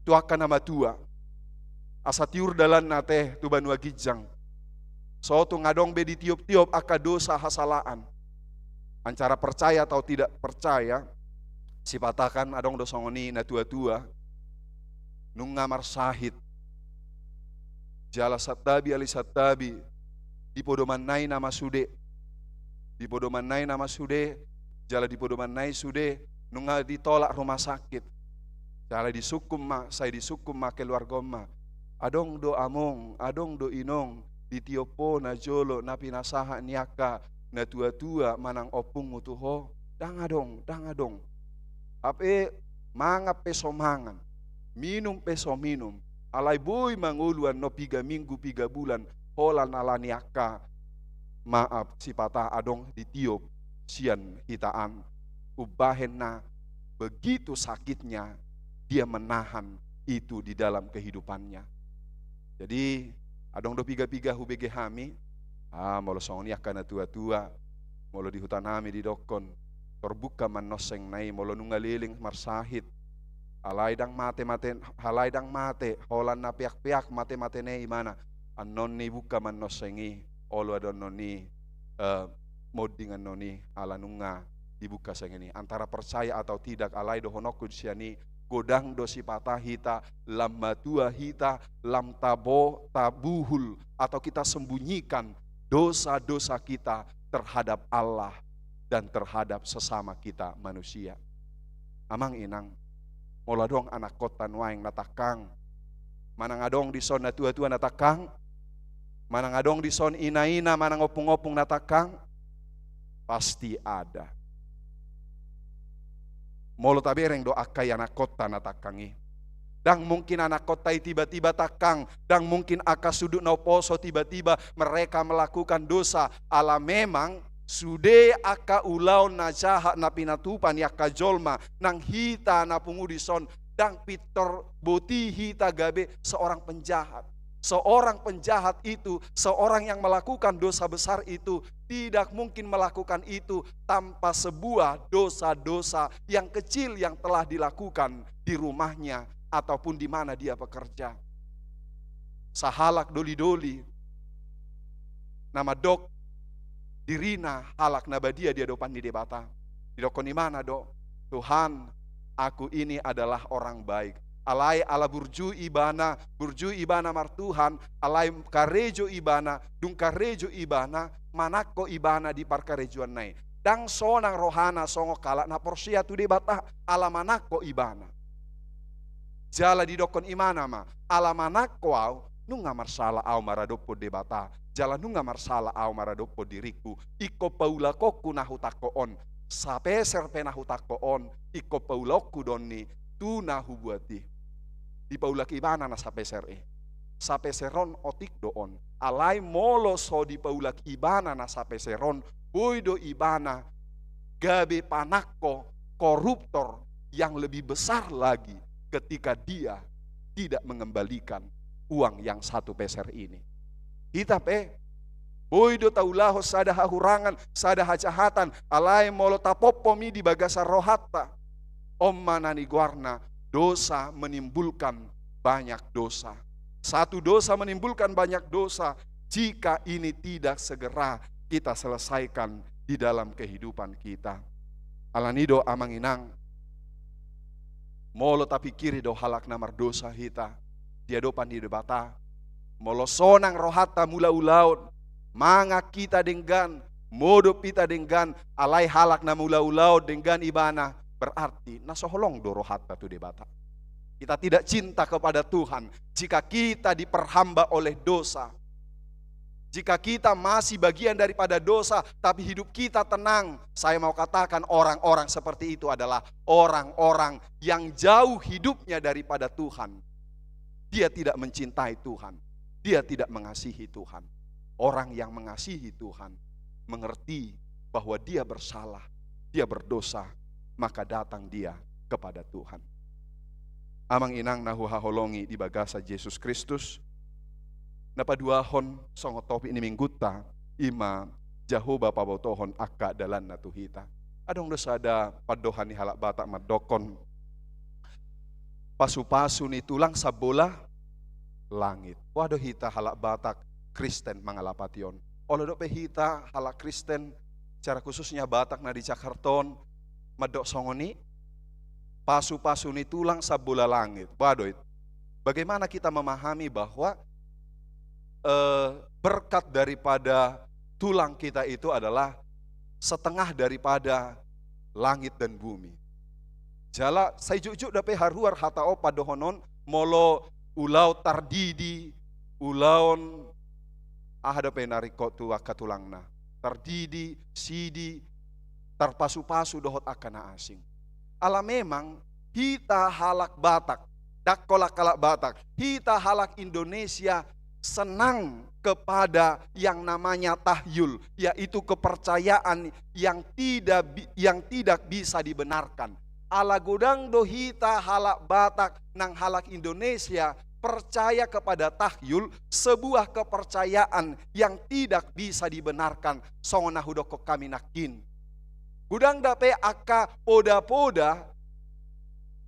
tu angka na matua. Asa tiur dalanna ate tu banua ginjang. So tung adong be ditiop-tiop angka dosa hasalaan. Antara percaya atau tidak percaya, sipata kan adong do songon i na tua-tua nunga marsahit. Jala santabi ali santabi, di podomanna i nama sude. Di podomanna i nama sude, jala di podomanna i sude nunga ditolak rumah sakit. Jala disungkun ma, sai disungkun ma keluarga on ma. Adong do among, adong do inong, ditiop ho najolo na pinasahat ni angka na tua-tua manang ompungmu tu ho? Ndang adong, ndang adong. Hape mangan pe so mangan, minum pe so minum, alai boi ma ngolu annon piga minggu, piga bulan, holan ala ni angka, maaf, sipata adong ditiop sian hita an. Umbahen na begitu sakitnya dia menahan itu di dalam kehidupannya. Jadi adong do piga-piga hubege hami. Ah, molo songon i angka na tua-tua, molo di huta nami didokkon, tor buka ma annon sengna i, molo nunga leleng marsahit. Alai ndang mate-mate, alai ndang mate, holan na peak-peak mate-matena i ibana. Annon i buka ma annon seng i, olo do annon i, eh, monding annon i, ala nunga dibuka seng i. Antara percaya atau tidak, alai dohononku sian i, godang do sipata hita, lam matua hita, lam tabo, tabuhul, atau kita sembunyikan dosa-dosa kita terhadap Allah dan terhadap sesama kita manusia. Amang inang, molo adong anakkonta nuaeng na tangkang, manang adong dison na tua-tua na tangkang, manang adong dison ina-ina manang ompung-ompung na tangkang, pasti ada. Molo tabereng do angka i anakkonta na tangkang i, ndang mungkin anakkonta i tiba-tiba tangkang, ndang mungkin angka sundut na umposo tiba-tiba mereka melakukan dosa, ala memang sude angka ulaon na jahat na pinatupa ni angka jolma nang hita na pungu dison, ndang pintor boti hita gabe seorang penjahat. Seorang penjahat itu, seorang yang melakukan dosa besar itu, tidak mungkin melakukan itu tanpa sebuah dosa-dosa yang kecil yang telah dilakukan di rumahnya ataupun di mana dia bekerja. Sahalak doli-doli na mandok dirina halak na badia di adopan ni Debata, didokkon ibana do, "Tuhan, aku ini adalah orang baik." Alai ala burju ibana, burju ibana martuhan, alai karejo ibana, dung karejo ibana, manangko ibana di parkarejoanna i. Ndang sonang rohana songon halak na porsea tu Debata, ala manangko ibana. Jala didokkon ibana ma, "Ala manangko au, nunga marsala au maradophon Debata, jala nunga marsala au maradophon diringku. Ingkon paulakonku na hutangko on, sapeser pe na hutangko on, ingkon paulakonku do on i tu na hubuat i." Dipaulak ibana na sapeser i. Sapeser on otik do on. Alai molo so dipaulak ibana na sapeser on, boi do ibana gabe panangko, koruptor yang lebih besar lagi ketika dia tidak mengembalikan uang yang satu peser ini. Hita pe, boi do taulahon sada hahurangan, sada hajahatan, alai molo tapompom i di bagasan rohanta. On ma na nigoarna dosa menimbulkan banyak dosa. Satu dosa menimbulkan banyak dosa jika ini tidak segera kita selesaikan di dalam kehidupan kita. Alani do, amang inang, molo tapingkiri do halak na mardosa hita di adopan ni Debata, molo sonang rohanta mula ulaon, mangan hita denggan, modom hita denggan, alai halak na mula ulaon denggan ibana, berarti na so holong do rohanta tu Debata. Kita tidak cinta kepada Tuhan jika kita diperhamba oleh dosa. Jika kita masih bagian daripada dosa, tapi hidup kita tenang, saya mau katakan, orang-orang seperti itu adalah orang-orang yang jauh hidupnya daripada Tuhan. Dia tidak mencintai Tuhan. Dia tidak mengasihi Tuhan. Orang yang mengasihi Tuhan mengerti bahwa dia bersalah, dia berdosa, maka datang dia kepada Tuhan. Amang inang na huhaholongi di bagasan Jesus Kristus, na paduahon songon topik ni minggunta, i ma Jahowa pabotohon angka dalanna tu hita. Adong do sada pandohan ni halak Batak mandokkon, "Pasupasu ni tulang sambola langit." Boha do hita halak Batak Kristen mangalapati on? Olo dope hita halak Kristen, secara khususnya Batak na di Jakarta on, mandok songon i, "Pasupasu ni tulang sambola langit." Boha do i? Bagaimana kita memahami bahwa, eh, berkat daripada tulang kita itu adalah setengah daripada langit dan bumi? Jala sai jukjuk dope haruar hata on, pandohan on, molo ulaon tardidi, ulaon aha dope na ringkot tu angka tulangna, tardidi, sidi, tarpasupasu dohot angka na asing. Ala memang hita halak Batak, ndang holan halak Batak, hita halak Indonesia senang kepada yang namanya tahyul, yaitu kepercayaan yang tidak bi-, yang tidak bisa dibenarkan. Ala godang do hita halak Batak nang halak Indonesia percaya kepada tahyul, sebuah kepercayaan yang tidak bisa dibenarkan, songon na hudokkon hami nangkin. Godang dope angka poda-poda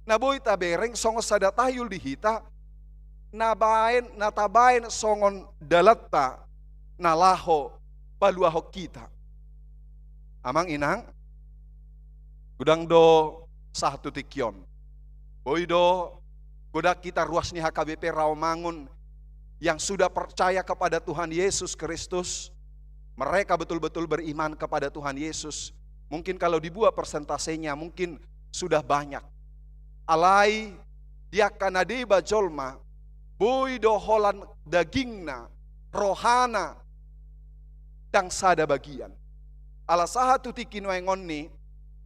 na boi tabereng songon sada tahyul di hita, na baen, na tabaen songon dalanta na laho paluahon hita. Amang inang, godang do sahat tu tingki on. Boi do godang hita ruas ni H K B P Rawamangun yang sudah percaya kepada Tuhan Yesus Kristus, mereka betul-betul beriman kepada Tuhan Yesus. Mungkin kalau dibuat persentasenya, mungkin sudah banyak. Alai di angka na deba jolma, boi do holan dagingna, rohana, ndang sada bagian. Ala sahat tu tingki nuaeng on i,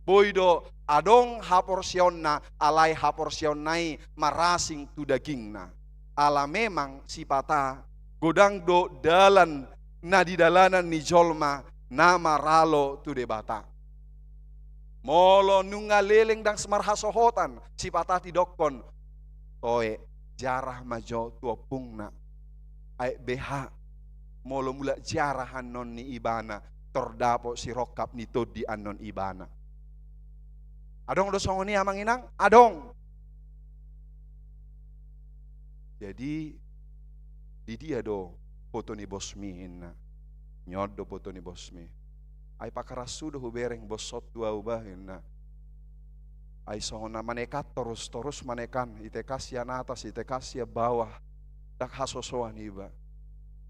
boi do adong haporseaonna, alai haporseaonna i marasing tu dagingna. Ala memang sipata godang do dalan na di dalanan ni jolma na maralo tu Debata. Molo nunga leleng ndang marhasohotan, sipata didokkon, toe, jarah ma jo tu ompungna. Ai beha, molo mulak jarah annon ni ibana, tor dapot sirongkap ni tondi annon ibana. Adong do songon i, amang inang? Adong. Jadi, Di dia do poto ni bosmi, inna. Nion do poto ni bosmi. Ai pakarashu do hubereng bos on tu ahu bah, inna. Ai songon na manekan torus, torus manekan, itekan sian atas, itekan sian bawah, ndang hasosoan iba.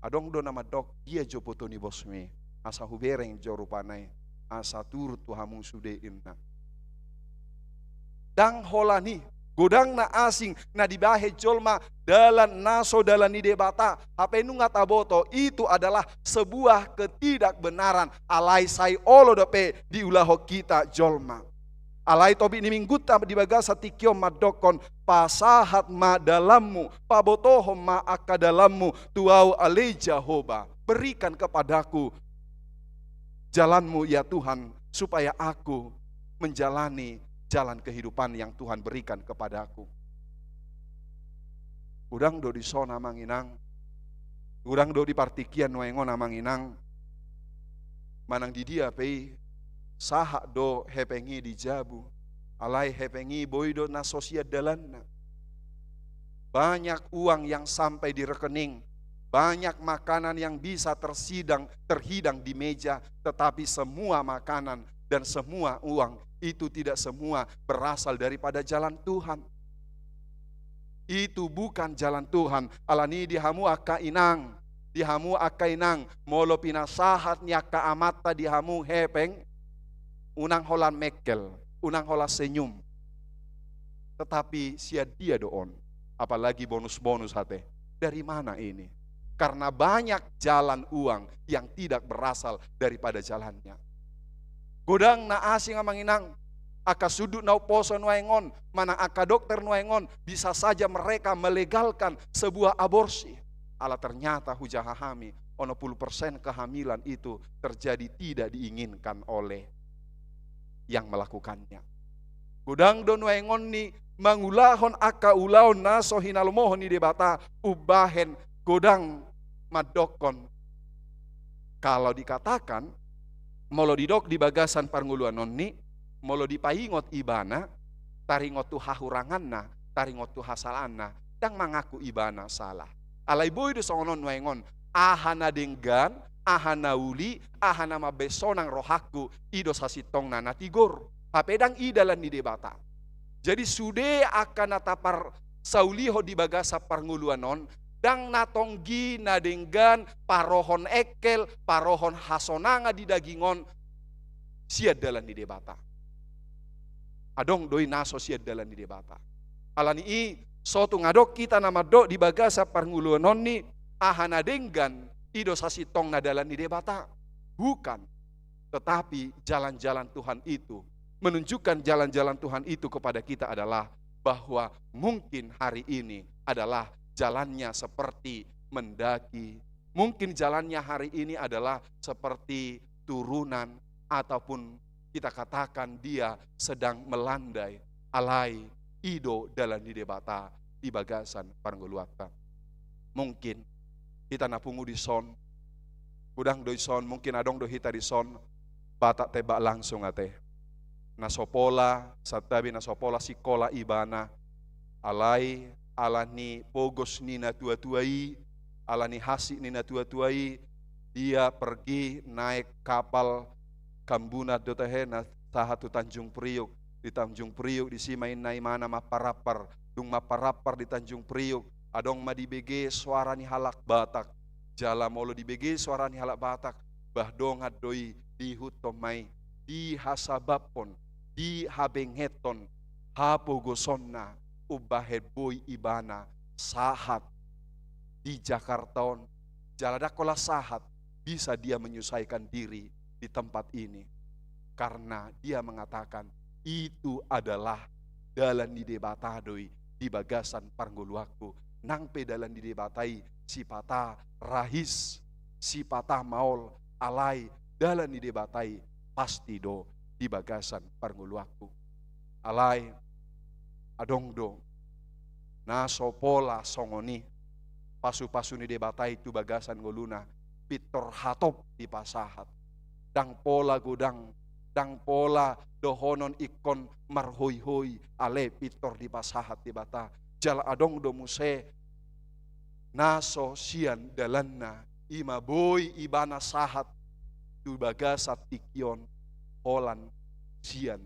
Adong do na mandok, dia jo poto ni bosmi, asa hubereng jo rupana i, asa turut tu hamu sude, inna. Ndang holan i, godang na asing na dibahen jolma dalan na so dalan ni Debata, hape nunga taboto, itu adalah sebuah ketidakbenaran, alai sai olo dope diulahon hita jolma. Alai topik ni minggunta di bagasan tingki on mandokkon, pasahat ma dalanmu, pabotohon ma angka dalanmu tu ahu ale Jahowa, berikan kepadaku jalanmu ya Tuhan, supaya aku menjalani jalan kehidupan yang Tuhan berikan kepadaku. Godang do dison amang inang, godang do di partingkian nuaeng on amang inang, manang di dia pe i, sahat do hepeng i di jabu, alai hepeng i boi do na so sian dalanna. Banyak uang yang sampai di rekening, banyak makanan yang bisa tersidang, terhidang di meja, tetapi semua makanan dan semua uang itu tidak semua berasal daripada jalan Tuhan. Itu bukan jalan Tuhan. Alani di hamu angka inang, di hamu angka inang, molo pinasahat ni angka amanta di hamu hepeng, unang holan mengkel, unang holan senyum. Tetapi sian dia do on, apalagi bonus-bonus ate. Dari mana ini? Karena banyak jalan uang yang tidak berasal daripada jalannya. Godang na asing amang inang, angka sundut na umposo nuaeng on, manang angka dokter nuaeng on, bisa saja mereka melegalkan sebuah aborsi. Ala ternyata hujaha hami, onom puluh persen kehamilan itu terjadi tidak diinginkan oleh yang melakukannya. Godang do nuaeng on ni mangulahon angka ulaon na so hinalomohon ni Debata, umbahen godang mandokkon. Kalau dikatakan, molo didok di bagasan parngoluan on ni, molo dipaingot ibana, taringot tu hahuranganna, taringot tu hasalaanna, ndang mangaku ibana salah. Alai boi do songon on nuaeng on, aha na denggan, aha na uli, aha na mambahen sonang rohangku, i do sasintongna na tigor. Hape ndang i dalan ni Debata. Jadi sude angka na taparsaulihon di bagasan parngoluan on, ndang na tonggi na denggan, parohon engkel, parohon hasonangan di daging on, sian dalan ni Debata. Adong do i na so sian dalan ni Debata. Alani i, so tung adong hita na mandok di bagasan parngoluan on ni, aha na denggan, i do sasintongna dalan ni Debata. Bukan. Tetapi jalan-jalan Tuhan itu, menunjukkan jalan-jalan Tuhan itu kepada kita adalah bahwa mungkin hari ini adalah jalannya seperti mendaki. Mungkin jalannya hari ini adalah seperti turunan, ataupun kita katakan dia sedang melandai. Alai i do dalan ni Debata di bagasan parngoluanta. Mungkin hita na pungu dison, godang do dison, mungkin adong do hita dison, Batak tembak langsung ate. Na so pola, santabi na so pola sikola ibana, alai ala ni pogos ni na tua-tua i, ala ni hasik ni na tua-tua i, dia pergi naik kapal Kambunan do tahe na sahat tu Tanjung Priuk. Di Tanjung Priuk disi ma inna imana mamparampar. Dung mamparampar di Tanjung Priuk, adong ma dibege soara ni halak Batak. Jala molo dibege soara ni halak Batak, bah dongan do i, diihuthon ma i, dihasabamhon, dihabengethon hapogosonna, umbahen boi ibana sahat di Jakarta on. Jala ndang holan sahat, bisa dia menyelesaikan diri di tempat ini. Karena dia mengatakan, itu adalah dalan ni Debata do i di bagasan parngoluanku. Nang pe dalan ni Debata i sipata rahis, sipata maol, alai dalan ni Debata i pasti do di bagasan parngoluanku. Alai adong do na so pola songon i, pasu-pasu ni Debata i tu bagasan ngoluna, pintor hatop dipasahat. Ndang pola godang, ndang pola dohonon ingkon marhoi-hoi, alai pintor dipasahat Debata. Jala adong do muse na so sian dalanna, i ma boi ibana sahat tu bagasan tingki on holan sian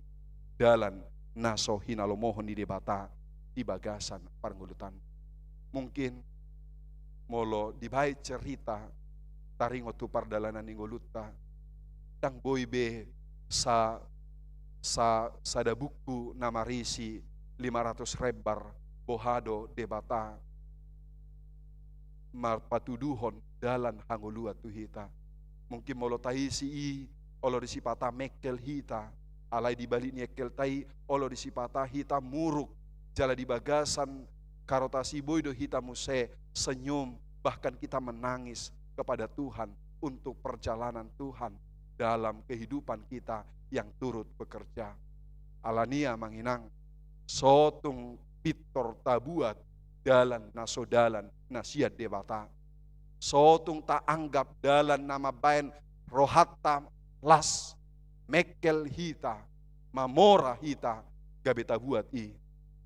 dalan na so hinalomohon ni Debata di bagasan parngolutan. Mungkin molo dibaen cerita taringot tu pardalanan ni ngolunta, ndang boi be sa, sa, sada buku na marisi lima ratus lembar boha do Debata marpatuduhon dalan hangoluan tu hita. Mungkin molo taisi i, olo do sipata mengkel hita, alai di balik ni engkelta i, olo do sipata hita muruk, jala di bagasan karotasi boi do hita muse senyum, bahkan kita menangis kepada Tuhan untuk perjalanan Tuhan dalam kehidupan kita yang turut bekerja. Alani i, amang inang, so tung pintor tabuat dalan na so dalan na sian Debata. So tung taanggap dalan na mambaen rohanta las, mengkel hita, mamora hita, gabe tabuat i.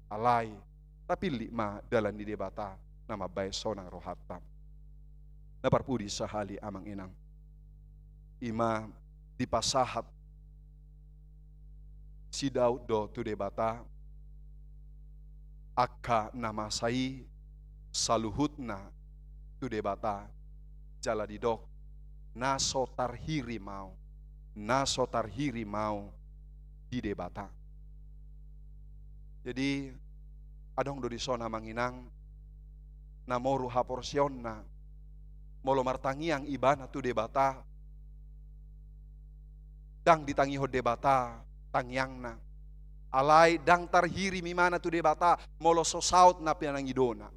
Alai, tapillit ma dalan ni Debata na mambaen sonang rohanta. Na parpudi sahali, amang inang, i ma dipasahat si Daud do tu Debata angka na masa i saluhutna tu Debata, jala didok, na so tarhirim ahu, na so tarhirim ahu di Debata. Jadi, adong do dison, amang inang, na moru haporseaonna, molo martangiang ibana tu Debata, ndang ditangihon Debata tangiangna. Alai ndang tarhirim ibana tu Debata molo so saut na pinangidona.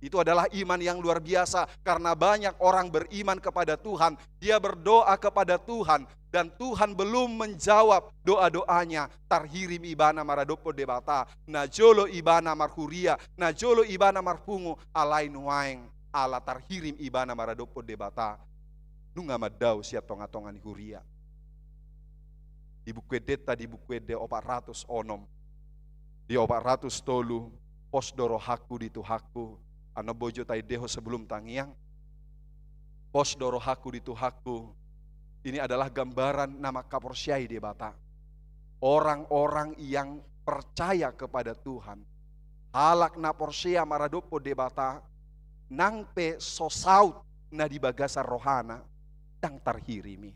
Itu adalah iman yang luar biasa, karena banyak orang beriman kepada Tuhan, dia berdoa kepada Tuhan, dan Tuhan belum menjawab doa-doanya, tarhirim ibana maradophon Debata, na jolo ibana marhuria, na jolo ibana marpungu, alai nuaeng ala tarhirim ibana maradophon Debata, nunga mandao sian tonga-tonga ni huria. Di Buku Endenta, di Buku Ende opat ratus onom, di opat ratus tolu, pos do rohangku di Tuhanku, annon boi jo taendehon sebelum tangiang. Pos do rohangku di Tuhanku, ini adalah gambaran na mangkaporseai Debata. Orang-orang yang percaya kepada Tuhan, halak na porsea maradophon Debata, nang pe so saut na di bagasan rohana, ndang tarhirim i.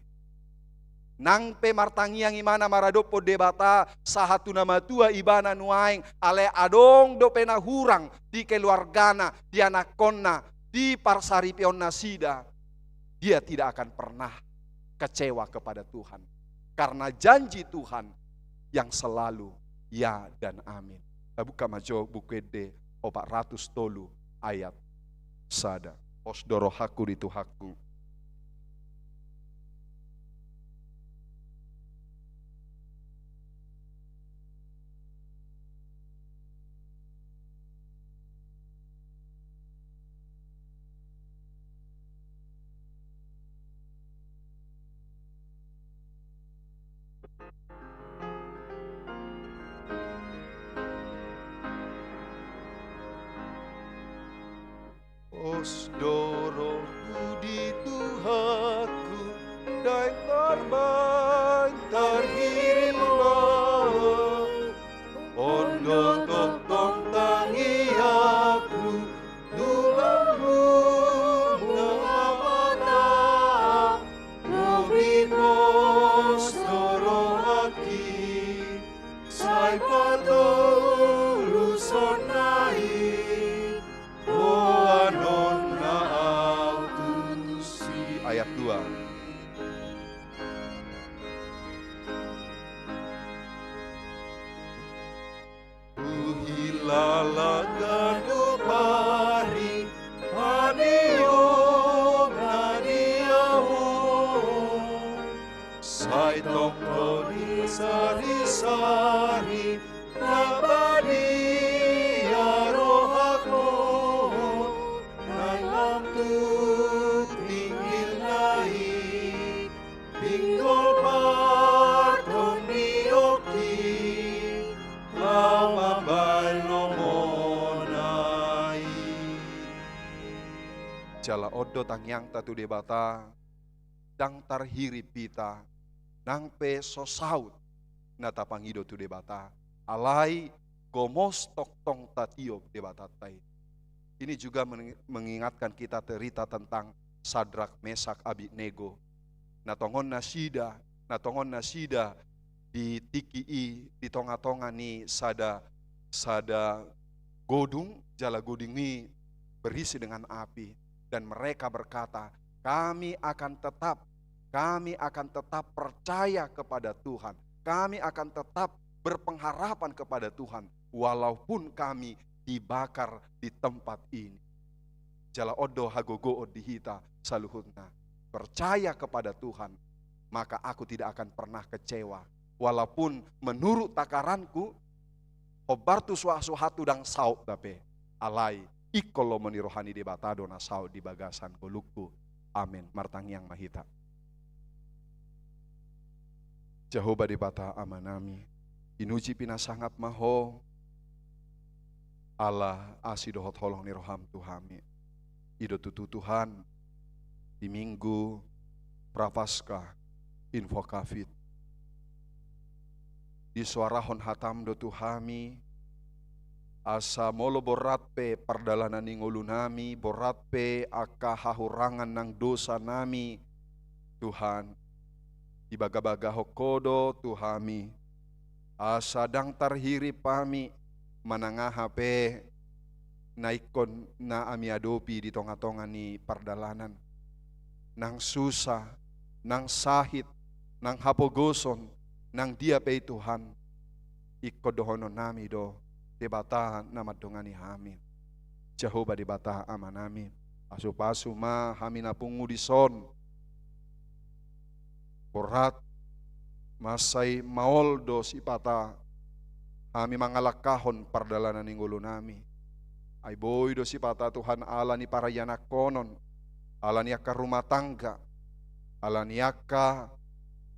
Nang pe martangiang ibana maradophon Debata, sahat tu na matua ibana nuaeng, alai adong dope na hurang di keluargana, di anakkonna, di parsaripeonnasida, dia tidak akan pernah kecewa kepada Tuhan. Karena janji Tuhan yang selalu ya dan amin. Tabuka ma jo Buku Ende opat ratus tolu ayat sada. Pos do rohangku di Tuhanku. Pos do rohangku di Tuhanku, ndang tarbaen tarhirim ahu. On do tongtong tangiangku, Tulanmu na marhata, lobi pos do rohangki, sai patolushonna i, boanonna ahu tusi. Ayat dua. Huhilala ganup ari, pangidoanna di ahu, sai tongtong disarisari, na badia rohangku, naeng lam tu tingkilna i, pinggol partondionki, laho mambaen lomona i. do tangiangta tu Debata, ndang tarhirim hita, nang pe so saut na tapangido tu Debata, alai gomos tongtong tatiop Debatanta i. Ini juga meng-, mengingatkan kita cerita tentang Sadrak, Mesak, Abednego. Na tongon nasida, na tongon nasida di tingki i, di tonga-tonga ni sada, sada godung, jala godung i berisi dengan api. Dan mereka berkata, "Kami akan tetap, kami akan tetap percaya kepada Tuhan. Kami akan tetap berpengharapan kepada Tuhan, walaupun kami dibakar di tempat ini." Jala on do hagogoon di hita saluhutna. Percaya kepada Tuhan, maka aku tidak akan pernah kecewa. Walaupun menurut takaranku, hombar tu suhat-suhat tu ndang saut dope. Alai, ingkon lomo ni roha ni Debata do na saut di bagasan ngolungku. Amen. Martangiang ma hita. Jahowa Debata Amanami, pinuji pinasangap ma Ho, ala asi dohot holong ni roham tu hami. I do tutu Tuhan, di Minggu Prapaskah, Invocavit, disoarahon hatam do tu hami, asa molo borat pe pardalanan ni ngolunami, borat pe angka hahurangan nang dosanami, Tuhan, dibagabagahon Ho do tu hami, asa ndang tarhirim hami manang aha pe na ingkon na hami adopi di tonga-tonga ni pardalanan. Nang susa, nang sahit, nang hapogoson, nang dia pe i Tuhan, ingkon dohononnami do Debata na mandongani hami. Jahowa Debata Amanami, pasu-pasu ma hami na pungu dison. Borat, mansai maol do sipata hami mangalangkahon pardalanan ni ngolunami. Ai boi do sipata Tuhan ala ni paraianakkonon, ala ni angka rumah tangga, ala ni angka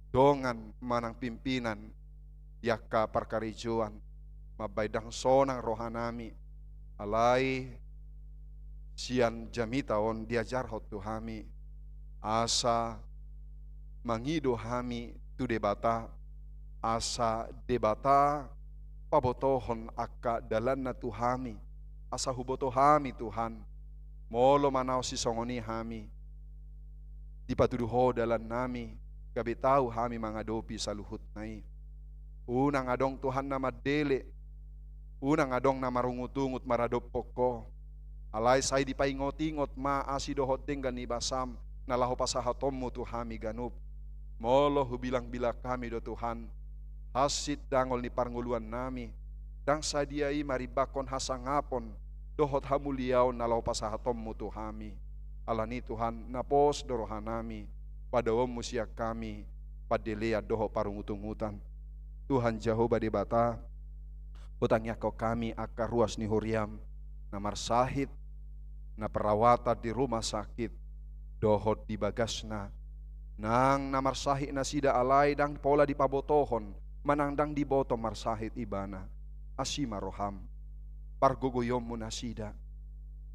dongan manang pimpinan di angka parkarejoan, mambaen ndang sonang rohanami, alai sian jamita on diajarhon tu hami, asa mangido hami tu Debata, asa Debata pabotohon angka dalanna tu hami, asa huboto hami Tuhan, molo manaon sisongon i hami, dipatudu Ho dalannami, gabe tau hami mangadopi saluhutna i. Unang adong Tuhan na mandele, unang adong na marungut-ungut maradophon Ho. Alai sai dipaingot-ingot ma asi dohot denggan ni basam, na laho pasahatonmu tu hami ganup. Molo hubilang-bilang hami do Tuhan, hansit dangol ni parngoluannami, ndang sadia i marimbangkon hasangapon dohot hamuliaon na laho pasahatonmu tu hami. Alani Tuhan, na pos do rohanami, padaoonmu sian hami pandelean dohot parungut-ungutan. Tuhan Jahowa Debata, hutangiangkon hami angka ruas ni huriam, na marsahit, na perawatan di rumah sakit, dohot di bagasna, nang na marsahit nasida alai ndang pola dipabotohon, manang ndang diboto marsahit ibana. Asi ma roham, pargogoionmu nasida.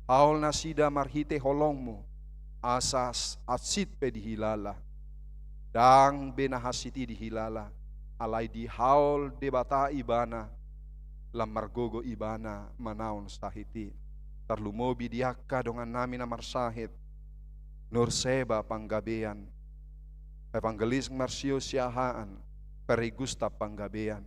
Haol nasida marhite holongmu, asa s-, hansit pe dihilala. Ndang be na hansit i dihilala, alai dihaol Debata ibana, lam margogo ibana manaon sahit i. Tarlumobi di angka dongannami na marsahit, Nur Seba Panggabean, Evangelis Marsio Siahaan, Peri Gustav Panggabean,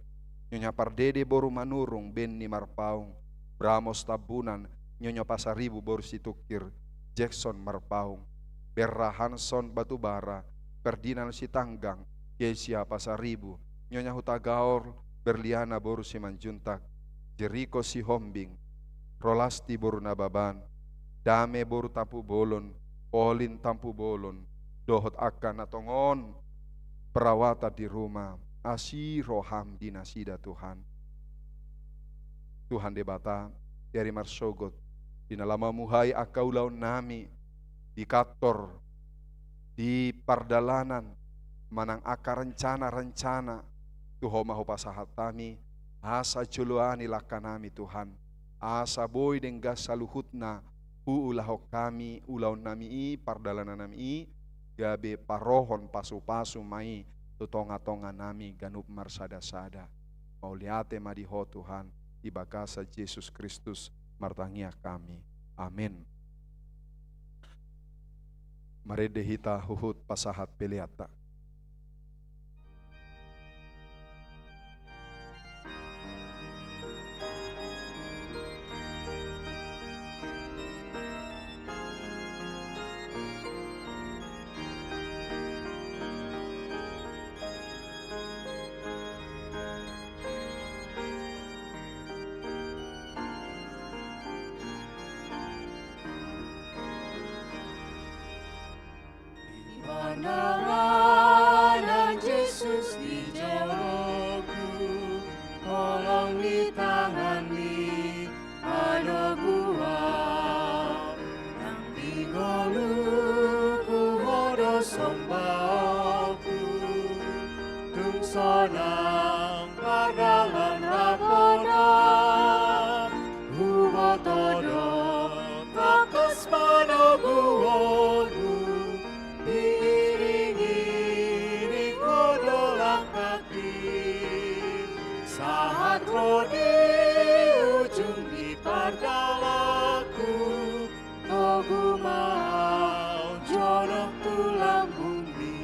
Nyonya Pardede boru Manurung, Benny Marpaung, Bramos Tambunan, Nyonya Pasaribu boru Situngkir, Jackson Marpaung, Berra Hanson Batubara, Ferdinand Sitanggang, Kesia Pasaribu, Nyonya Hutagaor, Berliana boru Simanjuntak, Jeriko Sihombing, Rolasti boru Nababan, Dame boru Tampubolon, Polin Tampubolon, dohot angka na tongon perawatan di rumah, asi roham di nasida Tuhan. Tuhan Debata, di ari marsogot, di na laho mamuhai angka ulaonnami, di kantor, di pardalanan, manang angka rencana-rencana, tu Ho ma hupasahat hami, asa joloani langkanami Tuhan, asa boi denggan saluhutna, Puulahon hami ulaonnami i, pardalanannami i, gabe parohon pasupasu ma i tu tongatonganami ganup marsadasada. Mauliate ma di Ho Tuhan, di bagasan Jesus Kristus martangiang hami. Amen. Marende hita huhut pasahat peleanta. Di pardalanan Jesus di joloku, holong ni tanganMi adong huaso, nang di ngoluku Ho do sombaonku, tung sonang pardalan rap Ho nang huboto do tangkas panoguonMu, diiringiring Ho do langkangki, sahat ro di ujung ni pardalanku, togu ma ahu jonok tu lambungMi.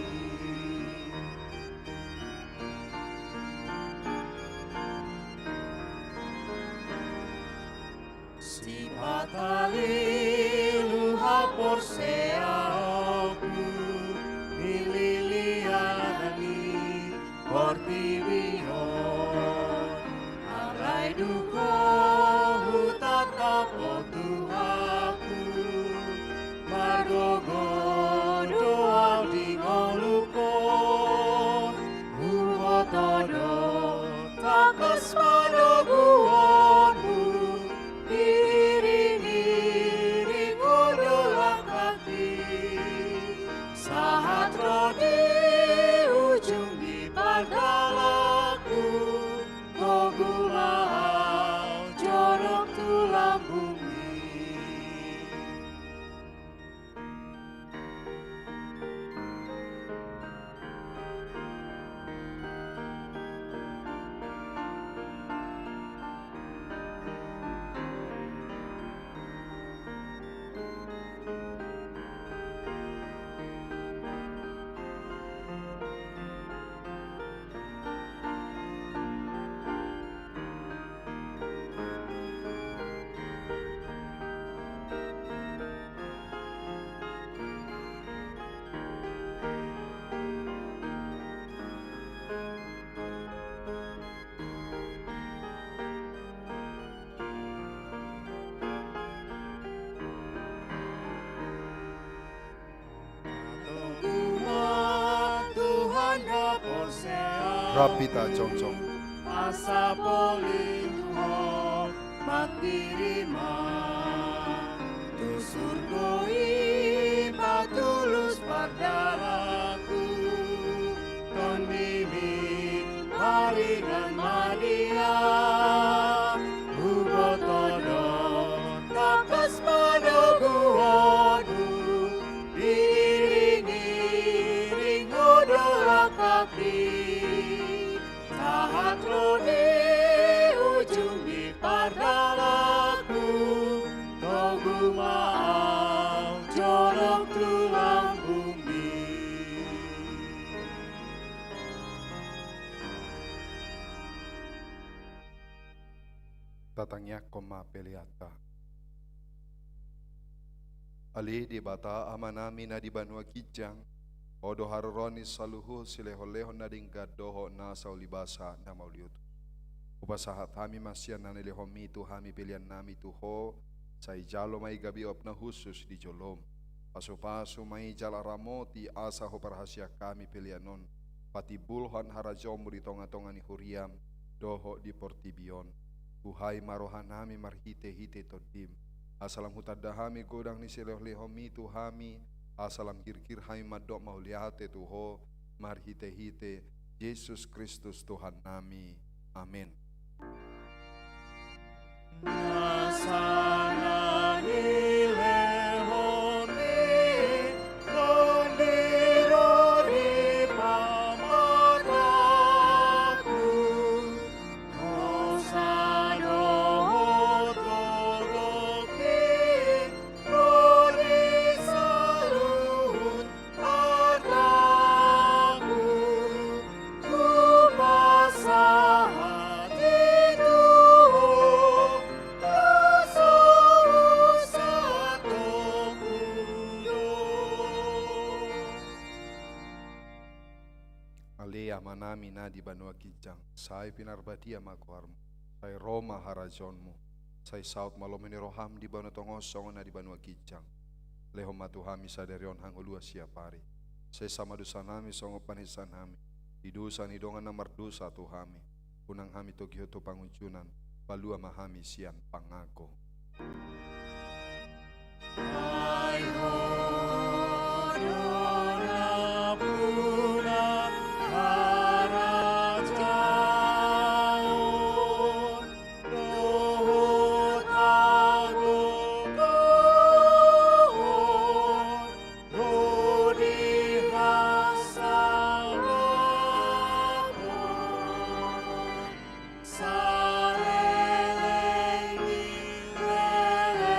Sipata lilu haporseaonku, mililian ni portibi on. Alai dung Ho hutatap, o Tuhanku, margogo do ahu di ngolungku, huboto do tangkas panoguonMu, diiringiring Ho do langkangki, sahat ro di ujung ni pardalanku, togu ma ahu jonok tu lambungMi. Rap hita jongjong. Asa polin tu Ho mandirima, tu surgo i patulus pardalanku, TondiMi maringan ma di ahu, huboto do tangkas panoguonMu, diiringiring Ho do langkangki, sahat ro di ujung ni pardalanku, togu ma ahu jonok tu lambungMi. Tatangiangkon ma peleanta. Ale Debata Amanami na di banua ginjang, Ho do haroroan ni saluhut silehonlehon na denggan dohot nasa ulibasa na mauliutus. Hupasahat hami ma sian na nilehonMi tu hami peleannami tu Ho, sai jalo ma i gabe uap na hushus di joloM. Pasupasu ma i jala ramoti asa huparhaseang hami pelean on patimbulhon harajaonMu di tongatonga ni huriaM dohot di portibi on. Buhai ma rohanami marhitehite TondiM, asa lam hutanda hami godang ni silehonlehonMi tu hami, asa lam girgir hami mandok mauliate tu Ho, marhitehite Jesus Kristus Tuhannami. Amen. Na sana ni nami na di banua ginjang, sai pinarbadia ma goarmu, sai ro ma harajaonmu, sai saut ma lomo ni roham di banua tonga on songon na di banua ginjang. Lehon ma tu hami sadari on hangoluan siapari. Sesa ma dosa nami songon panesanami di dosa ni dongan na mardosa tu hami. Unang hami togihon tu pangunjunan, palua ma hami sian pangago. Ai Ho do nampuna harajaon dohot hagogoon ro di hasangapon saleleng ni lelengna.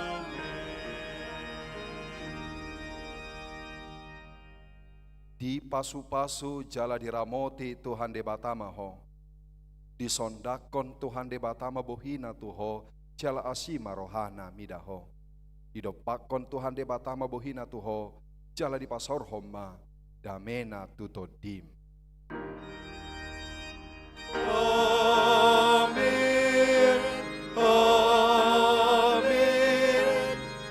Amen. Dipasupasu jala diramoti Tuhan Debata ma ho. Disondangkon Tuhan Debata ma bohina tu ho, jala asi ma rohana mida ho. Didompakkon Tuhan Debata ma bohina tu ho, jala dipasaorhon ma damena tu tondim. Amen, amen,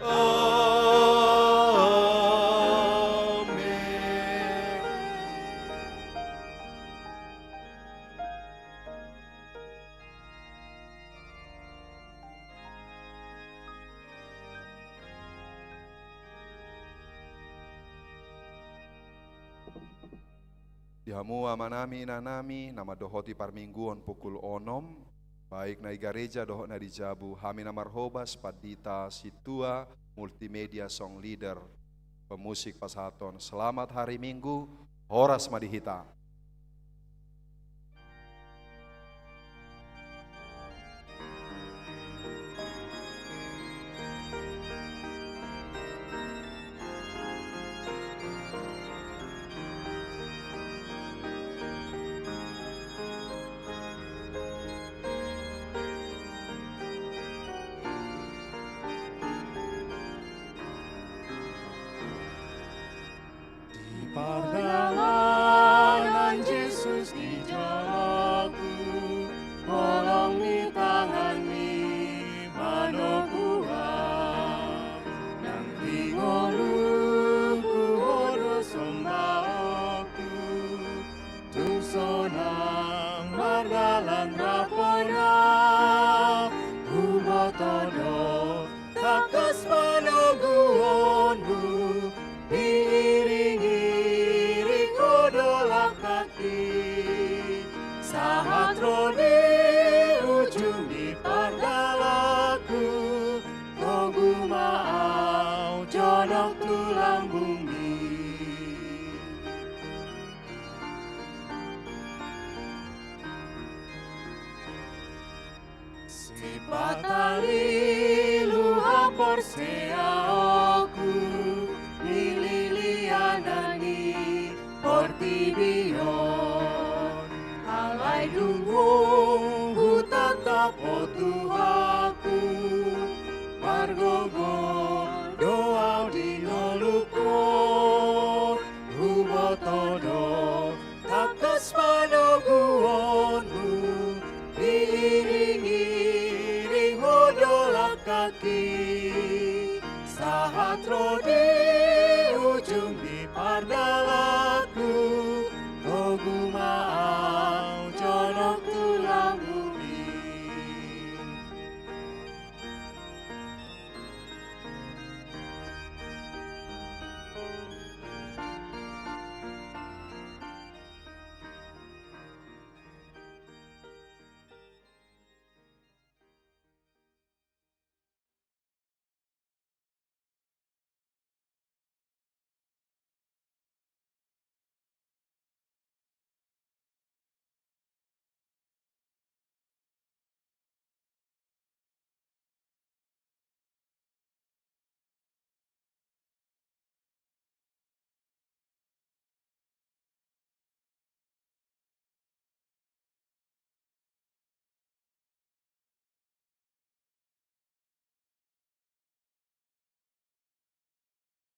amen. Di hamu amanami inanami na mandohoti parmingguon pukul onom, baik na di gareja dohot na di jabu, hami na marhobas pandita, sintua, multimedia, song leader, pemusik pasahaton. Selamat hari Minggu, horas ma di hita. Di pardalanan Jesus di joloku, holong ni tanganMi manogua, nang di ngolungku Ho do sombaonku, tung sonang mardalan rap Ho na, huboto do tangkas panoguonMu, diiring-iring Ho do langkangki, sahat ro di ujung ni pardalananku, togu ma au jonok tu lambungMi. Sipata lilu haporseaonku,